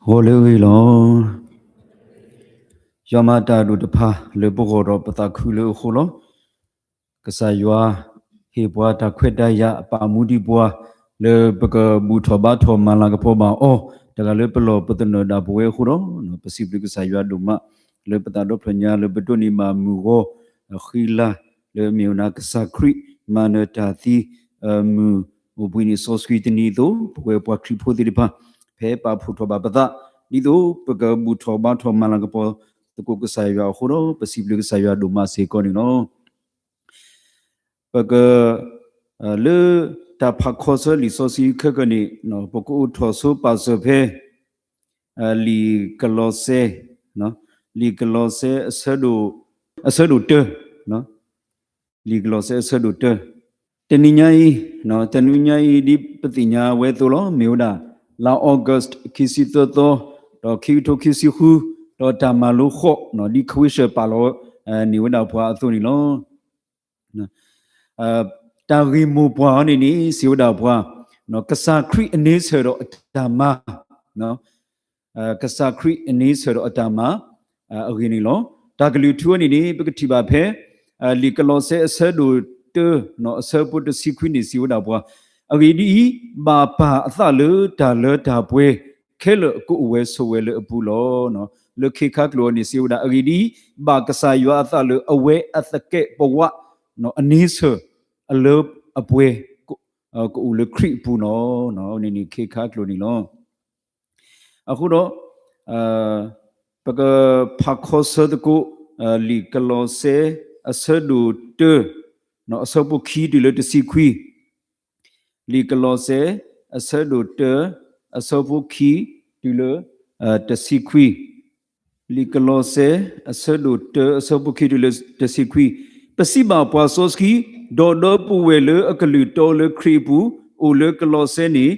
ဂီၤလၢအဂ့ၤလီၤ. ယွၤမၤတၢ်ဒိၣ်တဖၣ်လၢပဂီၢ်ဒီးပသးခုလၢအဃိလီၤ. ကစၢ်ယွၤဟ့ၣ်ပှၤတၢ်ခွဲးတၢ်ယာ်အပာ်မူဒံးပှၤ လၢပကဘူၣ်ထီၣ်ဘါထီၣ်မၤလၤကပီၤဘၣ်အီၤ တဂၤလၢပလီၢ်ပသနၢၣ်ဒၣ်ပဝဲအဃိဒီး ပစံးဘျုးကစၢ်ယွၤဒိၣ်မး လၢပသးဒီဖျၢၣ်ညါလၢပဒိးန့ၢ်ဘၣ်မုၢ်ဂီၤ ဃံလၤ လၢမ့ၢ်ဝဲဒၣ်ကစၢ်ခရံာ်မၤနၢၤတၢ်သံ မုၢ်အိၣ်ဘှံးနံၤစီဆှံတနံၤအသိး ပဝဲပှၤခရံာ်ဖိသ့ၣ်တဖၣ် ဖဲပာ်ဖှိၣ်ထီၣ်ဘၣ်ပသး ဒ်သိးပကဘူၣ်ထီၣ်ဘါထီၣ်မၤလၤကပီၤသကိးကစၢ်ယွၤအဃိဒီး ပစံးဘျုးကစၢ်ယွၤဒိၣ်မးစ့ၢ်ကီးန့ၣ်လီၤ. ပက လၢတၢ်ဖးခီဆၢလံာ်စီဆှံခဲကနံၣ် ပကအိၣ်ထီၣ်ဆိပာ်စၢၤဖဲ လံာ်ကလီးစဲ လံာ်ကလီးစဲ အဆၢဒိၣ်တၢ လံာ်ကလီးစဲအဆၢဒိၣ်တၢ တနံၤညါအံၤ တနံၤညါအံၤဒ်ပသ့ၣ်ညါဝဲအသိးလီၤ. မ့ၢ်ဝဲဒၣ် လါ August ခံဆံသၢသီ ဒီးခံကထိခံဆံဃု ဒီးတၢ်မၤလိဃီ ဒ်ခဝ့ၡၢၣ်ပာ်လီၤန့ၢ်ဝဲဒၣ်ပှၤအသိးန့ၣ်လီၤ. တၢ်ဂ့ၢ်မိၢ်ပှၢ်အံၤန့ၣ်န့ၣ် စံးဝဲဒၣ်ပှၤ ကစၢ်ခရံာ်အန့ဆၢၣ်ဒီးအတၢ်မၤ ကစၢ်ခရံာ်အန့ဆၢၣ်ဒီးအတၢ်မၤ အဂ့ၢ်န့ၣ်လီၤ. တၢ်ကလုၢ်ထူအံၤန့ၣ်န့ၣ် ပကထံၣ်ဘၣ်ဖဲ လံာ်ကလီးစဲအဆၢဒိၣ်တၢ အဆၢဖိတဆံခွံန့ၣ် စံးဝဲဒၣ်ပှၤ အဂ့ၢ်ဒ်အံၤ, ဘၣ်ပာ်အသးလၢတၢ်လၢတၢ်ပှဲၤ ခဲလၢာ်ကအိၣ်ဝဲဆိးဝဲလၢအပူၤလီၤ. လၢခ့ခါကျိာ်အံၤန့ၣ် စံးဝဲဒၣ် အဂ့ၢ်ဒ်အံၤ, ဘၣ်ကစၢ်ယွၤအသးလၢအဝဲအသကဲးပဝး အန့ဆၢၣ် အလၢအပှဲၤ ကအိၣ်လၢခရံာ်အပူၤလီၤ. န့ၣ်န့ၣ်ခ့ခါကျိာ်န့ၣ်လီၤ. အဃိဒီး ပကဖးခီဆၢသကိး လံာ်ကလီးစဲ အဆၢဒိၣ်တၢ အဆၢဖိခံတုၤလၢတဆံခွံ လံာ်ကလီးစဲ အဆၢဒိၣ်တၢ အဆၢဖိခံတုၤလၢ တဆံခွံ လံာ်ကလီးစဲ အဆၢဒိၣ်တၢ အဆၢဖိခံတုၤလၢတဆံခွံ, ပစံးဘၣ်ပှၤစီဆှံ, ဒီးဒီပုၢ်ဝဲၢ်လၢအကလုၢ်တီလၢခရံာ်အပူၤ အိၣ်လၢကလီးစဲန့ၣ်,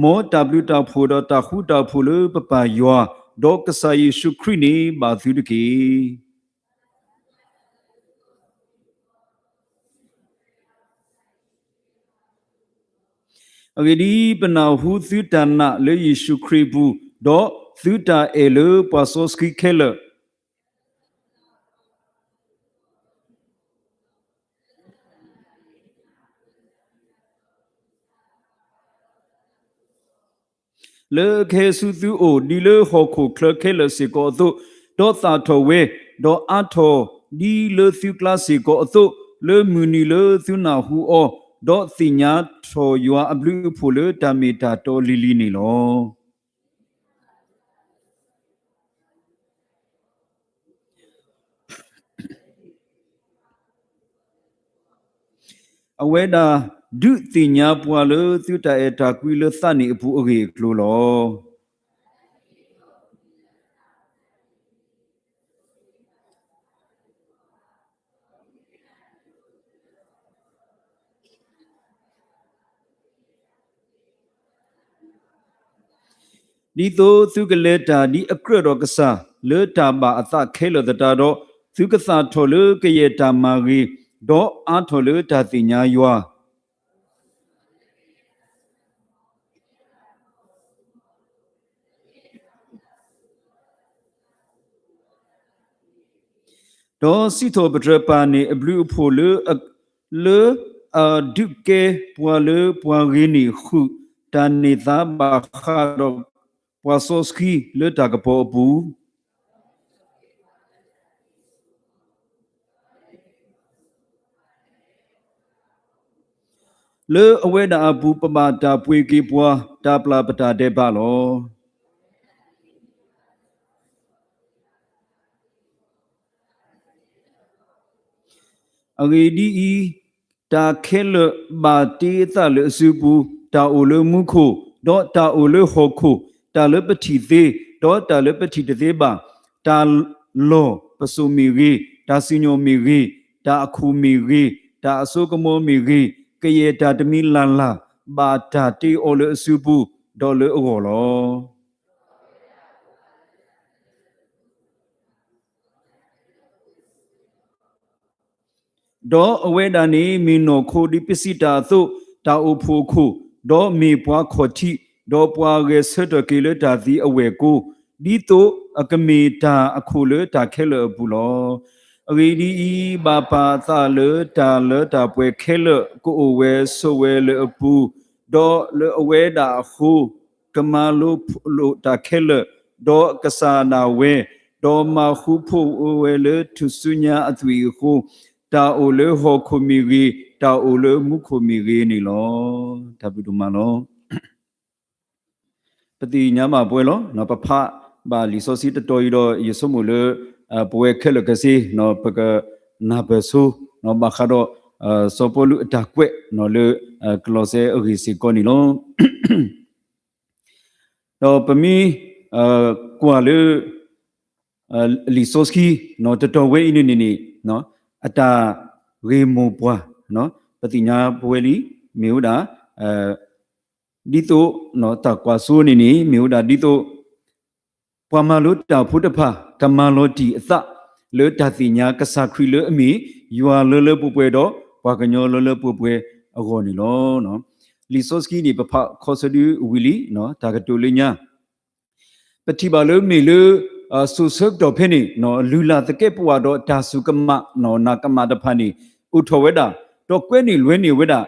မ်တၢ်ဘျုးတၢ်ဖှိၣ်ဒီးတၢ်ဃူတၢ်ဖိးလၢပပၢ်ယွၤ ဒီးကစၢ်ယ့ၣ်ၡူးခရံာ်န့ၣ် ဘၣ်သုတက့ၢ်. အဂ့ၢ်ဒ်အံၤ, ပနၢ်ဟူသုတၢ်နာ်လၢယ့ၣ်ၡူးခရံာ်အပူၤ, ဒီးသုတၢ်အဲၣ်လၢပှၤစီဆှံခဲလၢာ် လၢအကဟဲဆူသုအိၣ် ဒ်လၢဟီၣ်ခိၣ်ချၢခဲလၢာ်စ့ၢ်ကီးအသိး, ဒီးသၣ်ထီၣ်ဝဲ, ဒီးအါထီၣ်ဒ်လၢသုကျါစ့ၢ်ကီးအသိး, လၢမုၢ်နံၤလၢသုနၢ်ဟူအီၤ, ဒီးသ့ၣ်ညါထီၣ်ယွၤအဘျုးအဖှိၣ်လၢတၢ်မ့ၢ်တၢ်တီလံၤလံၤန့ၣ်လီၤ. အဝဲဒၣ်ဒုးသ့ၣ်ညါပှၤလၢသုတၢ်အဲၣ်တၢ်ကွံလၢသးနံၣ်အပူၤအဂ့ၢ်အကျိၤလီၤ. ဒ်သိးသုကလဲၤတၢ်ဒ်အကြၢးဒီးကစၢ် လၢတၢ်ဘၣ်အသးခဲလၢာ်သတးဒီး, သုကသၣ်ထီၣ်လၢကယဲၢ်တၢ်မၤဂ့ၤ, ဒီးအါထီၣ်လၢတၢ်သ့ၣ်ညါယွၤ ဒီးစံးထီၣ်ပတြၢၤပၢ်န့ၣ်အဘျုးအဖှိၣ်လၢ လၢအဒုးကဲပှၤလၢပှၤဂ့ၤန့ၢ်ဃုာ် တၢ်န့ၢ်သါဘၣ်ဃးဒီးပှၤစီဆှံလၢတၢ်ကပီၤအပူၤ လၢအဝဲဒၣ်အပူၤ ပဘၣ်တၢ်ပှ့ၤက့ၤပှၤ တၢ်ပျၢ်ပတၢ်ဒဲးဘးလီၤ. အဂ့ၢ်ဒ်အံၤ, တၢ်ခဲလၢာ်ဘၣ်တ့အသးလၢအစုပူၤ, တၢ်အိၣ်လၢမူခိၣ်, ဒီးတၢ်အိၣ်လၢဟီၣ်ခိၣ်, တၢ်လၢပထံၣ်သ့, ဒီးတၢ်လၢပထံၣ်တသ့ဘၣ်, တၢ်လီၢ်ပစိာ်မ့ၢ်ဂ့ၤ, တၢ်စံၣ်ညီၣ်မ့ၢ်ဂ့ၤ, တၢ်အခိၣ်မ့ၢ်ဂ့ၤ, တၢ်အစိကမီၤမ့ၢ်ဂ့ၤ, ကယဲၢ်တၢ်တမံၤလၢ်လၢ် ဘၣ်တၢ်တ့အီၤလၢအစုပူၤ, ဒီးလၢအဂီၢ်လီၤ. ဒီးအဝဲဒၣ်န့ၣ်မ့ၢ်နီၢ်ခိဒ်ပစံးတၢ်အသိး, တၢ်အိၣ်ဖှိၣ်အခိၣ်, ဒီးမ့ၢ်ပှၤခီၣ်ထံး, ဒီးပှၤဂဲၤဆၢထၢၣ်က့ၤလၢတၢ်သံအဝဲၢ်ကိ, ဒ်သိးအကမ့ၢ်တၢ်အခိၣ်လၢတၢ်ခဲလၢာ်အပူၤလီၤ. အဂ့ၢ်ဒ်အံၤ, ဘၣ်ပာ်အသးလၢတၢ်လၢတၢ်ပှဲၤခဲလၢာ် ကအိၣ်ဝဲဆိးဝဲလၢအပူၤ, ဒီးလၢအဝဲဒၣ်အဃိ, ကမၤလိဖိးလိာ်တၢ်ခဲလၢာ်, ဒီးကစၢ်ဒၣ်ဝဲ, ဒီးမၤဃူဖိးဝဲလၢထူၣ်စုညါအသွံၣ်အဃိ, တၢ်အိၣ်လၢဟီၣ်ခိၣ်မ့ၢ်ဂ့ၤ, တၢ်အိၣ်လၢမူခိၣ်မ့ၢ်ဂ့ၤန့ၣ်လီၤ. တၢ်ဘျုးဒိၣ်မးလီၤ. ပသ့ၣ်ညါဘၣ်ပဝဲလီၤ. ပဖးဘၣ်လံာ်စီဆှံတတီၤအံၤဒီး ယဆိကမိၣ်လၢ ပဝဲခဲလၢာ်ခဲဆ့ ပကနၢ်ပၢၢ်ဆိ ဘၣ်ဃးဒီး စီၤပီလူးအတၢ်ကွဲးလၢ ကလီးစဲအဂ့ၢ်စ့ၢ်ကီးန့ၣ်လီၤ. ဒီးပမ့ၢ်ကွၢ်လၢ လံာ်စီဆှံ တတီၤဝဲအံၤန့ၣ်န့ၣ်န့ၣ် အတၢ်ဂ့ၢ်မိၢ်ပှၢ် ပသ့ၣ်ညါပဝဲလံ မ့ၢ်ဝဲဒၣ် ဒ်သိး တၢ်ကွၢ်စိန့ၣ်န့ၣ် မ့ၢ်ဝဲဒၣ်ဒ်သိး ပှၤမၤလိတၢ်ဖိတဖၣ် ကမၤလီၤတံၢ်အသး လၢတၢ်သ့ၣ်ညါကစၢ်ခရံာ်လၢအမ့ၢ် ယွၤလၢလၢပှဲၤပှဲၤဒီး ပှၤကညီလၢလၢပှဲၤပှဲၤအဂီၢ်န့ၣ်လီၤ. လံာ်စီဆှံန့ၣ် ပဖးခီဆၢဒုဝံၤလံ တၢ်ကတိၤလၢညါ ပထံၣ်ဘၣ်လၢမ့ၢ်လၢ စိၤဆၢကတီၢ်ဖဲန့ၣ် လုၢ်လၢ်သကဲးပဝးဒီးတၢ်စူၢ်ကမၣ် နၢ်ကမၣ်တဖၣ်န့ၣ် အိၣ်ထီၣ်ဝဲဒၣ် ဒီးကွဲန့ၢ်လွဲန့ၢ်ဝဲဒၣ်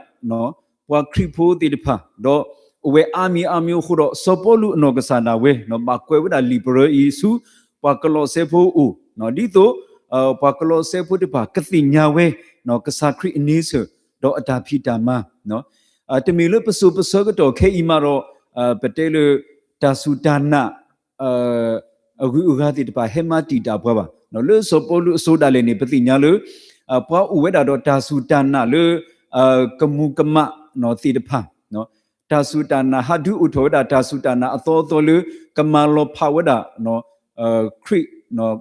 ပှၤခရံာ်ဖိသ့ၣ်တဖၣ် ဒီးအိၣ်ဝဲအါမံၤအါမံၤအဃိဒီး စီၤပီလူးအနီၢ်ကစၢ်ဒၣ်ဝဲ ဘၣ်ကွဲးဝဲဒၣ်လံာ်ပရၢအံၤဆူ ပှၤကလီးစဲဖိအအိၣ် ဒ်သိး ပှၤကလီးစဲဖိတဖၣ် ကသ့ၣ်ညါဝဲ ကစၢ်ခရံာ်အန့ဆၢၣ် ဒီးအတၢ်ဖံးတၢ်မၤ တမ့ၢ်လၢပစိၤပဆၢကတီၢ်ခဲအံၤမးဒီး ပတဲလၢ တၢ်စူၢ်တၢ်နာ် အဂုၤအဂၤသ့ၣ်တဖၣ် ဟဲမၤတံာ်တာ်ပှၤဘၣ်. လၢစီၤပီလူးအစိၤဒၣ်လဲာ်န့ၣ် ပသ့ၣ်ညါလၢ ပှၤအိၣ်ဝဲဒၣ်ဒီးတၢ်စူၢ်တၢ်နာ်လၢ ကမူၤကမၣ်သ့ၣ်တဖၣ် တၢ်စူၢ်တၢ်နာ်ဟးဒုးအိၣ်ထီၣ်ဝဲဒၣ် တၢ်စူၢ်တၢ်နာ်အသီအသီလၢ ကမၤလီၤဖးဝဲဒၣ် ခရံာ်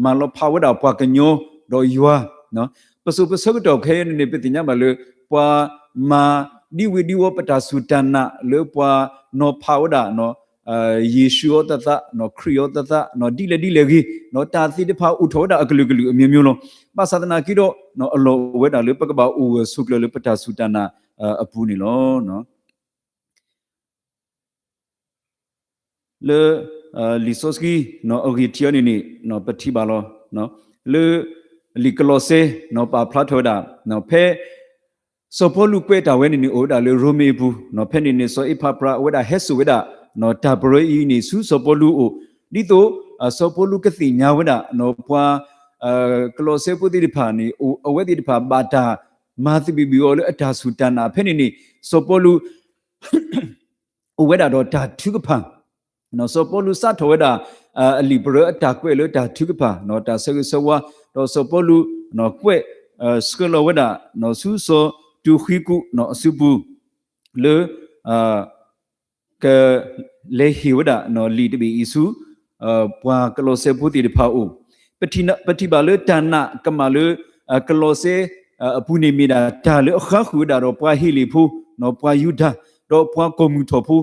မၤလီၤဖးဝဲဒၣ်ပှၤကညီဒီးယွၤ ပစိၤပဆၢကတီၢ်ခဲအံၤန့ၣ် ပသ့ၣ်ညါဘၣ်လၢ ပှၤမၤဒံဝ့ၤဒံဝီၤပတၢ်စူၢ်တၢ်နာ်လၢပှၤနီၤဖးဝဲဒၣ် ယ့ၣ်ၡူးအီၤသးသး ခရံာ်အီၤသးသး ဒ်လဲၣ်ဒ်လဲၣ်ဂ့ၤ တၢ်သ့ၣ်တဖၣ်အိၣ်ထီၣ်ဝဲဒၣ်အကလုာ်ကလုာ်အမျိုးမျိုးလီၤ. ဘၣ်ဆၣ်သနာ်က့ဒီး အလီၢ်အိၣ်ဝဲဒၣ်လၢပကဘၣ်အိၣ်ဂၢၢ်ဆိးကျၢၤလၢပတၢ်စူၢ်တၢ်နာ်အပူၤန့ၣ်လီၤ. လၢ လံာ်စီဆှံ အဂ့ၢ်ထံးအံၤန့ၣ်န့ၣ် ပထံၣ်ဘၣ်လီၤ. လၢ လံာ်ကလီးစဲ ပာ်ဖျါထီၣ်ဝဲဒၣ် ဖဲ စီၤပီလူးကွဲးတၢ်ဝဲန့ၣ်န့ၣ် အိၣ်ဝဲဒၣ်လၢရိမ့ၤအပူၤ ဖဲန့ၣ်န့ၣ် စီၤအ့ဖးပြး အဝဲဒၣ်ဟဲစိာ်ဝဲဒၣ် တၢ်ပရၢအံၤန့ၣ် ဆူစီၤပီလူးအအိၣ် ဒ်သိး စီၤပီလူးကသ့ၣ်ညါဝဲဒၣ် ပှၤ ကလီးစဲဖိသ့ၣ်တဖၣ်န့ၣ် အဝဲသ့ၣ်တဖၣ်ဘၣ်တၢ်မၤသဘံၣ်ဘုၣ်အီၤလၢအတၢ်စူၢ်တၢ်နာ် ဖဲန့ၣ်န့ၣ် စီၤပီလူး အိၣ်ဝဲဒၣ်ဒီးတၢ်ထုကဖၣ် စီၤပီလူးစးထီၣ်ဝဲဒၣ် အလံာ်ပရၢအတၢ်ကွဲးလၢတၢ်ထုကဖၣ် တၢ်ဆၢဂ့ၤဆၢဝါ ဒီးစီၤပီလူး ကွဲး ဆှၢလီၤဝဲဒၣ် ဆူစီၤတူၤဃံကူး အစုပူၤ လၢ က လဲၤဟ့ၣ်ဝဲဒၣ် လံာ်တဘ့ၣ်အံၤဆူ ပှၤကလီးစဲဖိသ့ၣ်တဖၣ်အအိၣ် ပထံၣ်ဘၣ်လၢတၢ်နာ်ကမၣ်လၢ ကလီးစဲ အပူၤန့ၣ်မ့ၢ်ဒၣ်တၢ်လၢအဃါဃုာ်ဝဲဒၣ်ဒီးပှၤဟ့လ့ၣ်ဖိ ပှၤယူဒၤ ဒီးပှၤကီၢ်မုၢ်ထီၣ်ဖိ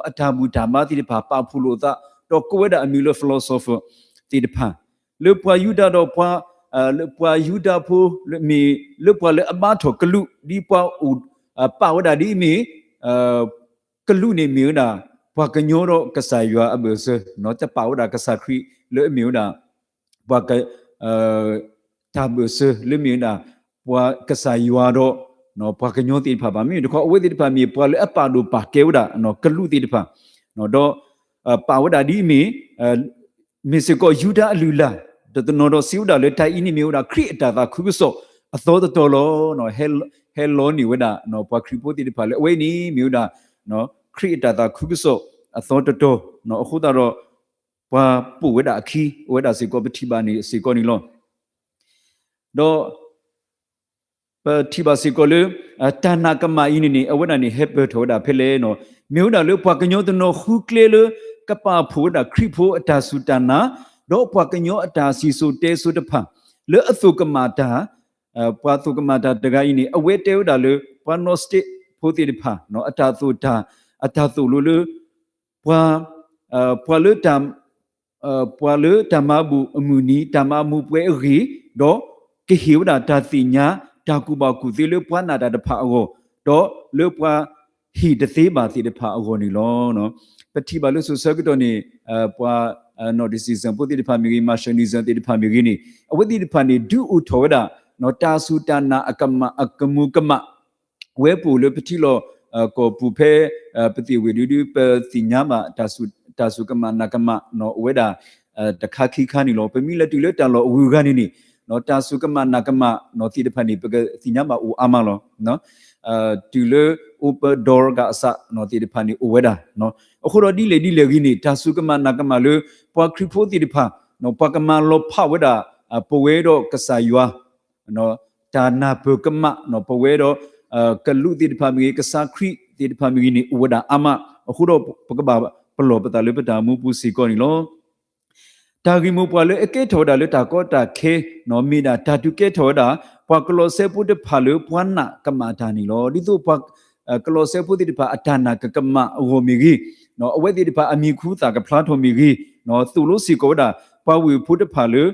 အတၢ်ဘူၣ်တၢ်ဘါသ့ၣ်တဖၣ် ပာ်ဖှိၣ်လိာ်အသး ဒီးကိးဝဲဒၣ်အမံၤလၢ philosopher သ့ၣ်တဖၣ် လၢပှၤယူဒၤဒီးပှၤ လၢပှၤယူဒၤဖိ မ့ၢ်လၢပှၤလၢအဘါထီၣ်ကလူး ဒ်ပှၤအိၣ် ပာ်ဝဲဒၣ်ဒ်အမ့ၢ် ကလူးန့ၣ်မ့ၢ်ဝဲဒၣ် ပှၤကညီဒီးကစၢ်ယွၤအဘၢၣ်စၢၤ တပာ်ဝဲဒၣ်ကစၢ်ခရံာ်လၢအမ့ၢ်ဝဲဒၣ် ပှၤ တၢ်ဘၢၣ်စၢၤလၢမ့ၢ်ဝဲဒၣ် ပှၤကစၢ်ယွၤဒီး ပှၤကညီသ့ၣ်တဖၣ်ဘၣ်. မ့မ့ၢ်တခီ အဝဲသ့ၣ်တဖၣ်မ့ၢ်ပှၤလၢအပာ်ဒိၣ်ပာ်ကဲဝဲဒၣ် ကလူးသ့ၣ်တဖၣ် ဒီး ပာ်ဝဲဒၣ်ဒ်အမ့ၢ် မ့ၢ်စ့ၢ်ကီးယူဒၤအလုၢ်အလၢ် တနီၤဒီးစံးဝဲဒၣ်လၢတၢ်အံၤန့ၣ်မ့ၢ်ဝဲဒၣ် ခရံာ်အတၢ်သးခုကစီၣ်အသီတတီၤလီၤ. ဟဲလီန့ၢ်ဝဲဒၣ် ပှၤခရံာ်ဖိသ့ၣ်တဖၣ်လၢအဝဲအံၤန့ၣ်မ့ၢ်ဝဲဒၣ် ခရံာ်အတၢ်သးခုကစီၣ်အသီတတီၤ အဃိသတးဒီး ပှၤပိာ်ဝဲဒၣ်အခံ အိၣ်ဝဲဒၣ်စ့ၢ်ကီးပထံၣ်ဘၣ်န့ၣ်စ့ၢ်ကီးန့ၣ်လီၤ. ဒီး ပထံၣ်ဘၣ်စ့ၢ်ကီးလၢ တၢ်နာ်ကမၣ်အံၤန့ၣ်န့ၣ် အဝဲဒၣ်န့ၣ် ဟဲပၢၢ်ထီၣ်ဝဲဒၣ်ဖဲလဲၣ်န့ၣ် မ့ၢ်ဝဲဒၣ်လၢပှၤကညီတနီၤဃုကျဲလၢ ကပာ်ဖှိၣ်ဝဲဒၣ်ခရံာ်ဖိအတၢ်စူၢ်တၢ်နာ် ဒီးပှၤကညီအတၢ်စံၣ်စိၤတဲစိၤတဖၣ် လၢအသိၣ်ကမၣ်တၢ် ပှၤသိၣ်ကမၣ်တၢ်တဂၤအံၤန့ၣ် အဝဲတဲဝဲဒၣ်လၢ ပှၤနီၢ်စတ့းဖိသ့ၣ်တဖၣ် အတၢ်သိၣ်တၢ် အတၢ်သိၣ်လိလၢ ပှၤ ပှၤလၢတၢ် ပှၤလၢတၢ်မၤဘူၣ်အမုၢ်နံၤ တၢ်မၤအမူးပှဲၤအဂ့ၢ် ဒီးကဟ့ၣ်ဝဲဒၣ်တၢ်သ့ၣ်ညါ တၢ်ကူၣ်ဘၣ်ကူၣ်သ့လၢပှၤနာ်တၢ်တဖၣ်အဂီၢ် ဒီးလၢပှၤ ဟ့ၣ်တသ့ဘၣ်သ့ၣ်တဖၣ်အဂီၢ်န့ၣ်လီၤ. ပထံၣ်ဘၣ်လၢစိၤဆၢကတီၢ်န့ၣ် ပှၤ Gnosticism ဖိသ့ၣ်တဖၣ်မ့ၢ်ဂ့ၤ, Marcionism သ့ၣ်တဖၣ်မ့ၢ်ဂ့ၤန့ၣ် အဝဲသ့ၣ်တဖၣ်န့ၣ် ဒုးအိၣ်ထီၣ်ဝဲဒၣ် တၢ်စူၢ်တၢ်နာ်အကမၣ်အကမူၤကမၣ် ဝဲပအိၣ်လၢပထံလီၢ်ကီၢ်ပူၤဖဲ ပသ့ၣ်ဝဲဒုဒု ပသ့ၣ်ညါဘၣ် တၢ်စူၢ်ကမၣ်နာ်ကမၣ် အိၣ်ဝဲဒၣ် တခါခံခါန့ၣ်လီၤ. ပမ့ၢ်လဲၤတုၤလၢတၢ်လီၢ်အဂုၤအဂၤန့ၣ်န့ၣ် တၢ်စူၢ်ကမၣ်နာ်ကမၣ်သ့ၣ်တဖၣ်န့ၣ် ပကသ့ၣ်ညါဘၣ်အိၣ်အါမးလီၤ. တုၤလၢ open door ကအစသ့ၣ်တဖၣ်န့ၣ်အိၣ်ဝဲဒၣ်. အဃိဒီးဒ်လဲၣ်ဒ်လဲၣ်ဂ့ၤန့ၣ် တၢ်စူၢ်ကမၣ်နာ်ကမၣ်လၢ ပှၤခရံာ်ဖိသ့ၣ်တဖၣ် ပှၤကမၤလီၤဖးဝဲဒၣ် ပဝဲဒီးကစၢ်ယွၤ တၢ်နၢ်ပၢၢ်ကမၣ် ပဝဲဒီး ကလူးသ့ၣ်တဖၣ်မ့ၢ်ဂ့ၤ ကစၢ်ခရံာ်သ့ၣ်တဖၣ်မ့ၢ်ဂ့ၤန့ၣ် အိၣ်ဝဲဒၣ်အါမး. အဃိဒီးပကဘၣ်ပလီၢ်ပသးလၢပတၢ်မူပူၤစ့ၢ်ကီးန့ၣ်လီၤ. တၢ်ဂ့ၢ်မိၢ်ပှၢ်လၢအကဲထီၣ်ဝဲဒၣ်လၢတၢ်ကီတၢ်ခဲ မ့ၢ်ဒၣ်တၢ်ဒုးကဲထီၣ်ဝဲဒၣ် ပှၤကလီးစဲဖိတဖၣ်လၢပှၤနာ်ကမၣ်တၢ်န့ၣ်လီၤ. ဒ်သိးပှၤ ကလီးစဲဖိသ့ၣ်တဖၣ်အတၢ်နာ်ကကမၣ်အဂီၢ်မ့ၢ်ဂ့ၤ, အဝဲသ့ၣ်တဖၣ်အမံၤဟူသၣ်ကဖျါထီၣ်မ့ၢ်ဂ့ၤ, သိၣ်လိစ့ၢ်ကီးဝဲဒၣ် ပှၤဝ့ၢ်ဖိတဖၣ်လၢ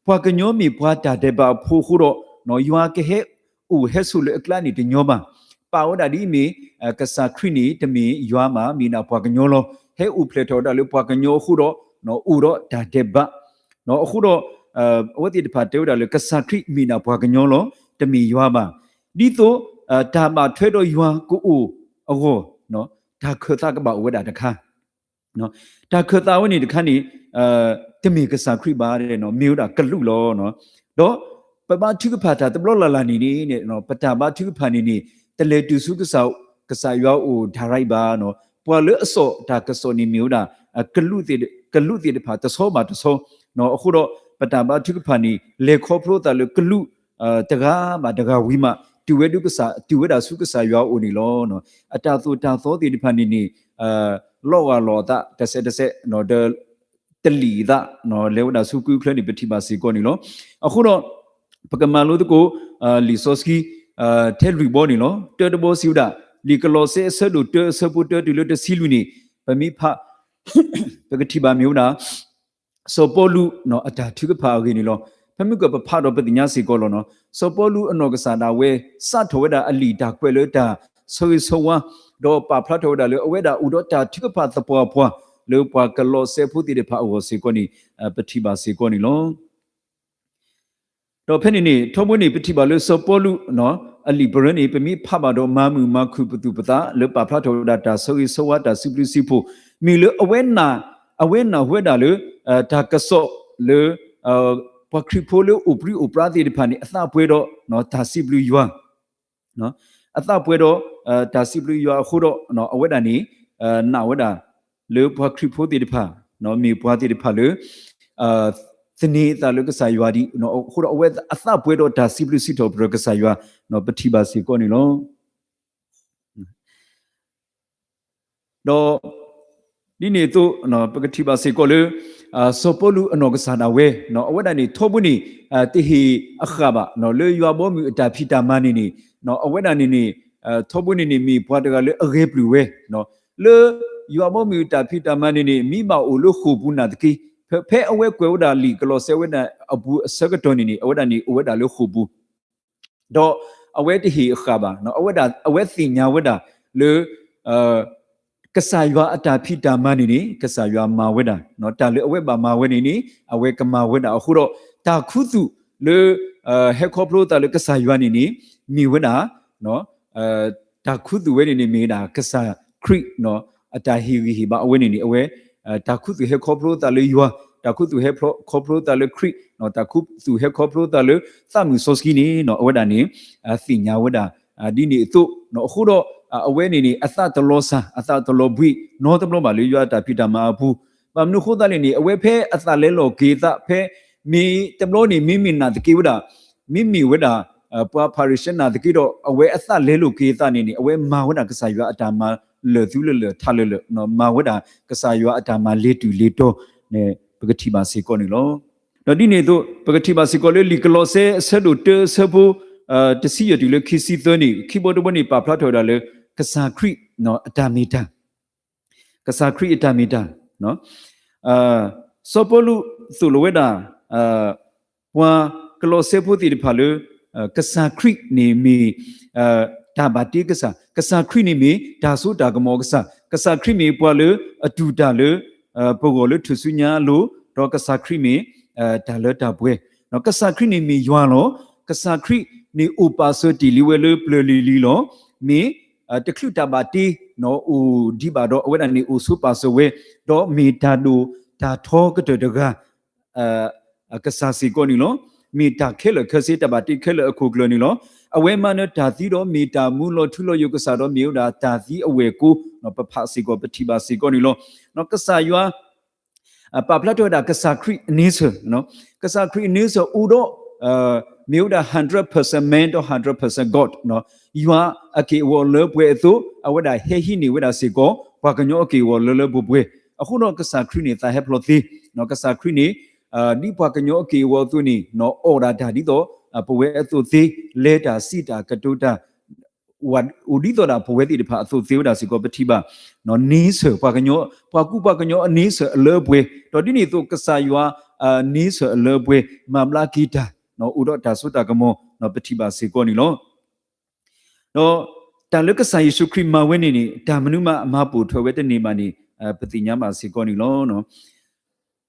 ပှၤကညီမ့ၢ်ပှၤတၢ်ဒဲးဘးအဖိအဃိဒီး ယွၤကဟဲအိၣ်ဟဲဆိးလၢအကျါန့ၣ်တညီဘၣ်. ပာ်ဝဲဒၣ်ဒ်အမ့ၢ် ကစၢ်ခရံာ်န့ၣ် တမ့ၢ်ယွၤဘၣ် မ့ၢ်ဒၣ်ပှၤကညီလီၤ. ဟဲအိၣ်ဖျဲၣ်ထီၣ်ဝဲဒၣ်လၢပှၤကညီအဃိဒီး အိၣ်ဒီးတၢ်ဒဲးဘး အဃိဒီး အဝဲသ့ၣ်တဖၣ်တဲဝဲဒၣ်လၢကစၢ်ခရံာ်မ့ၢ်ဒၣ်ပှၤကညီလီၤ, တမ့ၢ်ယွၤဘၣ်. ဒ်သိး တၢ်ဘၣ်ထွဲဒီးယွၤကအိၣ်အဂီၢ် တၢ်ခၢၣ်သးကဘၣ်အိၣ်ဝဲဒၣ်တခါ တၢ်ခၢၣ်သးဝဲန့ၣ်တခါန့ၣ် တမ့ၢ်ကစၢ်ခရံာ်ဘၣ်, မ့ၢ်ဝဲဒၣ်ကလူးလီၤ. ဒီးပဘါထုကဖၣ်တၢ်တဘျီလၢ်လၢ်န့ၣ်န့ၣ် ပတၢ်ဘါထုကဖၣ်န့ၣ်န့ၣ် တလဲၤတုၤဆူ ကစၢ်ယွၤအအိၣ် direct ဘၣ်. ပှၤလၢအစိာ်တၢ်ကစီၣ်န့ၣ်မ့ၢ်ဝဲဒၣ် ကလူးသ့ၣ်တဖၣ်တဆီဘၣ်တဆီ, အဃိဒီးပတၢ်ဘါထုကဖၣ်န့ၣ် လဲၤခီဖျိသးလၢကလူး တဂၤဘၣ်တဂၤဝံၤမး တုၤဝဲဒၣ်ဆူကစၢ်ယွၤအအိၣ်န့ၣ်လီၤ. အတၢ်သိၣ်တၢ်သီသ့ၣ်တဖၣ်န့ၣ်န့ၣ် လီၤဂာ်လီၤအသးတစဲးတစဲး ဒီး တလံာ်အသး လဲၤဝဲဒၣ်ဆူကုချၢန့ၣ် ပထံၣ်ဘၣ်စ့ၢ်ကီးန့ၣ်လီၤ. အဃိဒီး ပကမၤလိသကိး လံာ်စီဆှံ ထဲလွံၢ်ဘီန့ၣ်လီၤ. တၢတဘီစံးဝဲဒၣ် လံာ်ကလီးစဲအဆၢဒိၣ်တၢအဆၢဖိတၢတုၤလၢတဆံလွံၢ်န့ၣ် ပမ့ၢ်ဖး ပကထံၣ်ဘၣ်မ့ၢ်ဝဲဒၣ် စီၤပီလူးအတၢ်ထုကဖၣ်အဂ့ၢ်န့ၣ်လီၤ. ဖဲမုၢ်ကပဖးဒီးပသ့ၣ်ညါစ့ၢ်ကီးလီၤ. စီၤပီလူးအနီၢ်ကစၢ်ဒၣ်ဝဲ စးထီၣ်ဝဲဒၣ်အလံာ်တၢ်ကွဲးလၢတၢ်ဆၢဂ့ၤဆၢဝါ ဒီးပာ်ဖျါထီၣ်ဝဲဒၣ်လၢအဝဲဒၣ်အိၣ်ဒီးတၢ်ထုကဖၣ်သပှၢ်ပှၢ် လၢပှၤကလီးစဲဖိသ့ၣ်တဖၣ်အဂီၢ်စ့ၢ်ကီးန့ၣ် ပထံၣ်ဘၣ်စ့ၢ်ကီးန့ၣ်လီၤ. ဒီးဖဲန့ၣ်န့ၣ် ထီဘိန့ၣ် ပထံၣ်ဘၣ်လၢစီၤပီလူး အလံာ်ပရၢန့ၣ် ပမ့ၢ်ဖးဘၣ်ဒီးမၤမုာ်မၤခုၣ်ပသူၣ်ပသး လၢပာ်ဖျါထီၣ်ဝဲဒၣ်တၢ်ဆၢဂ့ၤဆၢဝါတၢ်စံးဘျုးစံးဖှိၣ် မ့ၢ်လၢအဝဲနာ် အဝဲနာ်ဝဲဒၣ်လၢ တၢ်ကစီၣ်လၢ ပှၤခရံာ်ဖိလၢအိၣ်ပြံအိၣ်ပြါသ့ၣ်တဖၣ်န့ၣ် အသးပှဲၤဒီး တၢ်စံးဘျုးယွၤ အသးပှဲၤဒီး တၢ်စံးဘျုးယွၤအဃိဒီး အဝဲဒၣ်န့ၣ် နာ်ဝဲဒၣ် လၢပှၤခရံာ်ဖိသ့ၣ်တဖၣ် မ့ၢ်ပှၤသ့ၣ်တဖၣ်လၢ သန့ၤအသးလၢကစၢ်ယွၤဒ် အဃိဒီးအဝဲအသးပှဲၤဒီးတၢ်စံးဘျုးစံးထီၣ်ပတြၢၤကစၢ်ယွၤ ပထံၣ်ဘၣ်စ့ၢ်ကီးန့ၣ်လီၤ. ဒီး ဒ်န့ၣ်အသိး ပကထံၣ်ဘၣ်စ့ၢ်ကီးလၢ စီၤပီလူးအနီၢ်ကစၢ်ဒၣ်ဝဲ အဝဲဒၣ်န့ၣ် ထီဘိန့ၣ် တဟ့ၣ်အဃၣ်ဘၣ် လၢယွၤဘီမုၢ်အတၢ်ဖံးတၢ်မၤန့ၣ်န့ၣ် အဝဲဒၣ်န့ၣ်န့ၣ် ထီဘိန့ၣ်န့ၣ် မ့ၢ်ပှၤတဂၤလၢအဂဲၤပျုၢ်ဝဲ လၢ ယွၤဘီမုၢ်အတၢ်ဖံးတၢ်မၤန့ၣ်န့ၣ် မ့ၢ်ဘၣ်အိၣ်လၢဃိာ်ပူၤနာ်သက့ ဖဲ ဖဲအဝဲကွဲးဝဲဒၣ်လံာ်ကလီးစဲဝဲဒၣ်အပူၤအဆၢကတီၢ်န့ၣ်န့ၣ် အဝဲဒၣ်န့ၣ် အိၣ်ဝဲဒၣ်လၢဃိာ်ပူၤ ဒီးအဝဲတဟ့ၣ်အဃၣ်ဘၣ် အဝဲဒၣ် အဝဲသ့ၣ်ညါဝဲဒၣ်လၢ ကစၢ်ယွၤအတၢ်ဖံးတၢ်မၤန့ၣ်န့ၣ် ကစၢ်ယွၤမၤဝဲဒၣ် တၢ်လၢအဝဲဘၣ်မၤဝဲန့ၣ်န့ၣ် အဝဲကမၤဝဲဒၣ်အဃိဒီး တၢ်ခူသူၣ်လၢ ဟဲခီဖျိသးလၢကစၢ်ယွၤန့ၣ်န့ၣ် မ့ၢ်ဝဲဒၣ် တၢ်ခူသူၣ်ဝဲန့ၣ်န့ၣ် မ့ၢ်ဝဲဒၣ်ကစၢ်ခရံာ် အတၢ်ဟ့ၣ်ဂံၢ်ဟ့ၣ်ဘါအဝဲန့ၣ်န့ၣ် အဝဲ တၢ်ခူသူၣ်ဟဲခီဖျိသးလၢယွၤ, တၢ်ခူသူၣ်ဟဲခီဖျိသးလၢခရံာ်, တၢ်ခူသူၣ်ဟဲခီဖျိသးလၢသးမုာ်စီဆှံန့ၣ် အဝဲဒၣ်န့ၣ် သ့ၣ်ညါဝဲဒၣ် ဒ်န့ၣ်အသိး အဃိဒီး အဝဲန့ၣ်န့ၣ် အသးတလီၤစၢ် အသးတလီၤဘှံးနီတဘျီဘၣ်လၢယွၤအတၢ်ဖံးတၢ်မၤအပူၤ, ဘၣ်မနုၤအဃိသတးလဲၣ်န့ၣ် အဝဲဖဲအသးလဲလိာ်က့ၤအသး ဖဲမ့ၢ်တဘျီန့ၣ် မ့မ့ၢ်နာ်သက့ဝဲဒၣ် မ့မ့ၢ်ဝဲဒၣ် ပှၤဖၤရံၤၡဲနာ်သက့ဒီး အဝဲအသးလဲလိာ်က့ၤအသးန့ၣ်န့ၣ် အဝဲမၤဝဲဒၣ်ကစၢ်ယွၤအတၢ်မၤလၢာ်သူလၢာ်လၢာ်ထးလၢာ်လၢာ် မၤဝဲဒၣ်ကစၢ်ယွၤအတၢ်မၤလ့ၤတုၤလ့ၤတီၤန့ၣ် ပကထံၣ်ဘၣ်စ့ၢ်ကီးန့ၣ်လီၤ. ဒီးဒ်န့ၣ်အသိး ပကထံၣ်ဘၣ်စ့ၢ်ကီးလၢလံာ်ကလီးစဲအဆၢဒိၣ်တၢအဆၢဖိ တဆံယဲၢ်တုၤလၢခံဆံသၢန့ၣ် ခံဘီတဘီန့ၣ် ပာ်ဖျါထီၣ်ဝဲဒၣ်လၢ ကစၢ်ခရံာ်အတၢ်မ့ၢ်တၢ် ကစၢ်ခရံာ်အတၢ်မ့ၢ်တၢ် စီၤပီလူးသိၣ်လိဝဲဒၣ် ပှၤကလီးစဲဖိသ့ၣ်တဖၣ်လၢ ကစၢ်ခရံာ်န့ၣ်မ့ၢ် တၢ် တၢ်ဘၣ်တ့ကစၢ်, ကစၢ်ခရံာ်န့ၣ်မ့ၢ်တၢ်စိတၢ်ကမီၤကစၢ်, ကစၢ်ခရံာ်မ့ၢ်ပှၤလၢအတူၢ်တၢ်လၢ ပဂီၢ်လၢထူၣ်စုညါအလိၤ, ဒီးကစၢ်ခရံာ်မ့ၢ် တၢ်လၢတၢ်ပှဲၤ, ကစၢ်ခရံာ်န့ၣ်မ့ၢ်ယွၤလီၤ. ကစၢ်ခရံာ်န့ၣ်အိၣ်ပာ်စၢၤတ့ၢ်လံဝဲလၢပျၢၤလံၤလံၤလီၤ. မ့ၢ် တချုးတၢ်ဘၣ်တ့ အိၣ်ဒံးဘၣ်ဒီး အဝဲဒၣ်န့ၣ်အိၣ်ဆိးပာ်စၢၤဝဲ, ဒီးမ့ၢ်တၢ်ဒိၣ်တၢ်ထီကတၢၢ်တဂၤ ကစၢ်စ့ၢ်ကီးန့ၣ်လီၤ. မ့ၢ်တၢ်ခဲလၢာ်ခဲဆ့ တၢ်ဘၣ်တ့ခဲလၢာ်အခိၣ်ကျၢၢ်န့ၣ်လီၤ. အဝဲမးနၢၤတၢ်သံဒီးမ့ၢ်တၢ်မူလီၤထူလီၤယိာ်ကစၢ်ဒီးမ့ၢ်ဝဲဒၣ်တၢ်သံအဝဲၢ်ကိ, ပဖးစ့ၢ်ကီးပထံၣ်ဘၣ်စ့ၢ်ကီးန့ၣ်လီၤ. ကစၢ်ယွၤ ပာ်ဖျါထီၣ်ဝဲဒၣ်ကစၢ်ခရံာ်အ nature, ကစၢ်ခရံာ်အ nature အိၣ်ဒီး မ့ၢ်ဝဲဒၣ် hundred percent man ဒီး hundred percent God, ယွၤအက့ၢ်အဂီၤလၢပှဲၤအသိး အဝဲဒၣ်ဟဲဟံးန့ၢ်ဝဲဒၣ်စ့ၢ်ကီး ပှၤကညီအက့ၢ်အဂီၤလၢလၢပှဲၤပှဲၤ. အဃိဒီးကစၢ်ခရံာ်န့ၣ် သးဟဲဖျိးသ့, ကစၢ်ခရံာ်န့ၣ် ဒ်ပှၤကညီအက့ၢ်အဂီၤအသိးန့ၣ် အီၣ်ဒၣ်တၢ်ဒ်သိး ပဝဲအသိးသ့, လဲၤတၢ်စံးတၢ်ကတိၤတၢ် အိၣ်ဒ်သိးဒၣ်ပဝဲသ့ၣ်တဖၣ်အသိးသ့ဝဲဒၣ်စ့ၢ်ကီး ပထံၣ်ဘၣ် nature ပှၤကညီ ပှၤကူပှၤကညီအ nature အလၢအပှဲၤ, ဒီးဒ်န့ၣ်အသိး ကစၢ်ယွၤအ nature အလၢအပှဲၤ မၤဘျါက့ၤတၢ် အိၣ်ဒီးတၢ်စိတၢ်ကမီၤ ပထံၣ်ဘၣ်စ့ၢ်ကီးန့ၣ်လီၤ. ဒီးတၢ်လၢကစၢ်ယ့ၣ်ၡူးခရံာ်မၤဝဲန့ၣ်န့ၣ် တၢ်မနုၤမးအမၤပိာ်ထွဲဝဲတန့ၢ်ဘၣ်န့ၣ် ပသ့ၣ်ညါဘၣ်စ့ၢ်ကီးန့ၣ်လီၤ.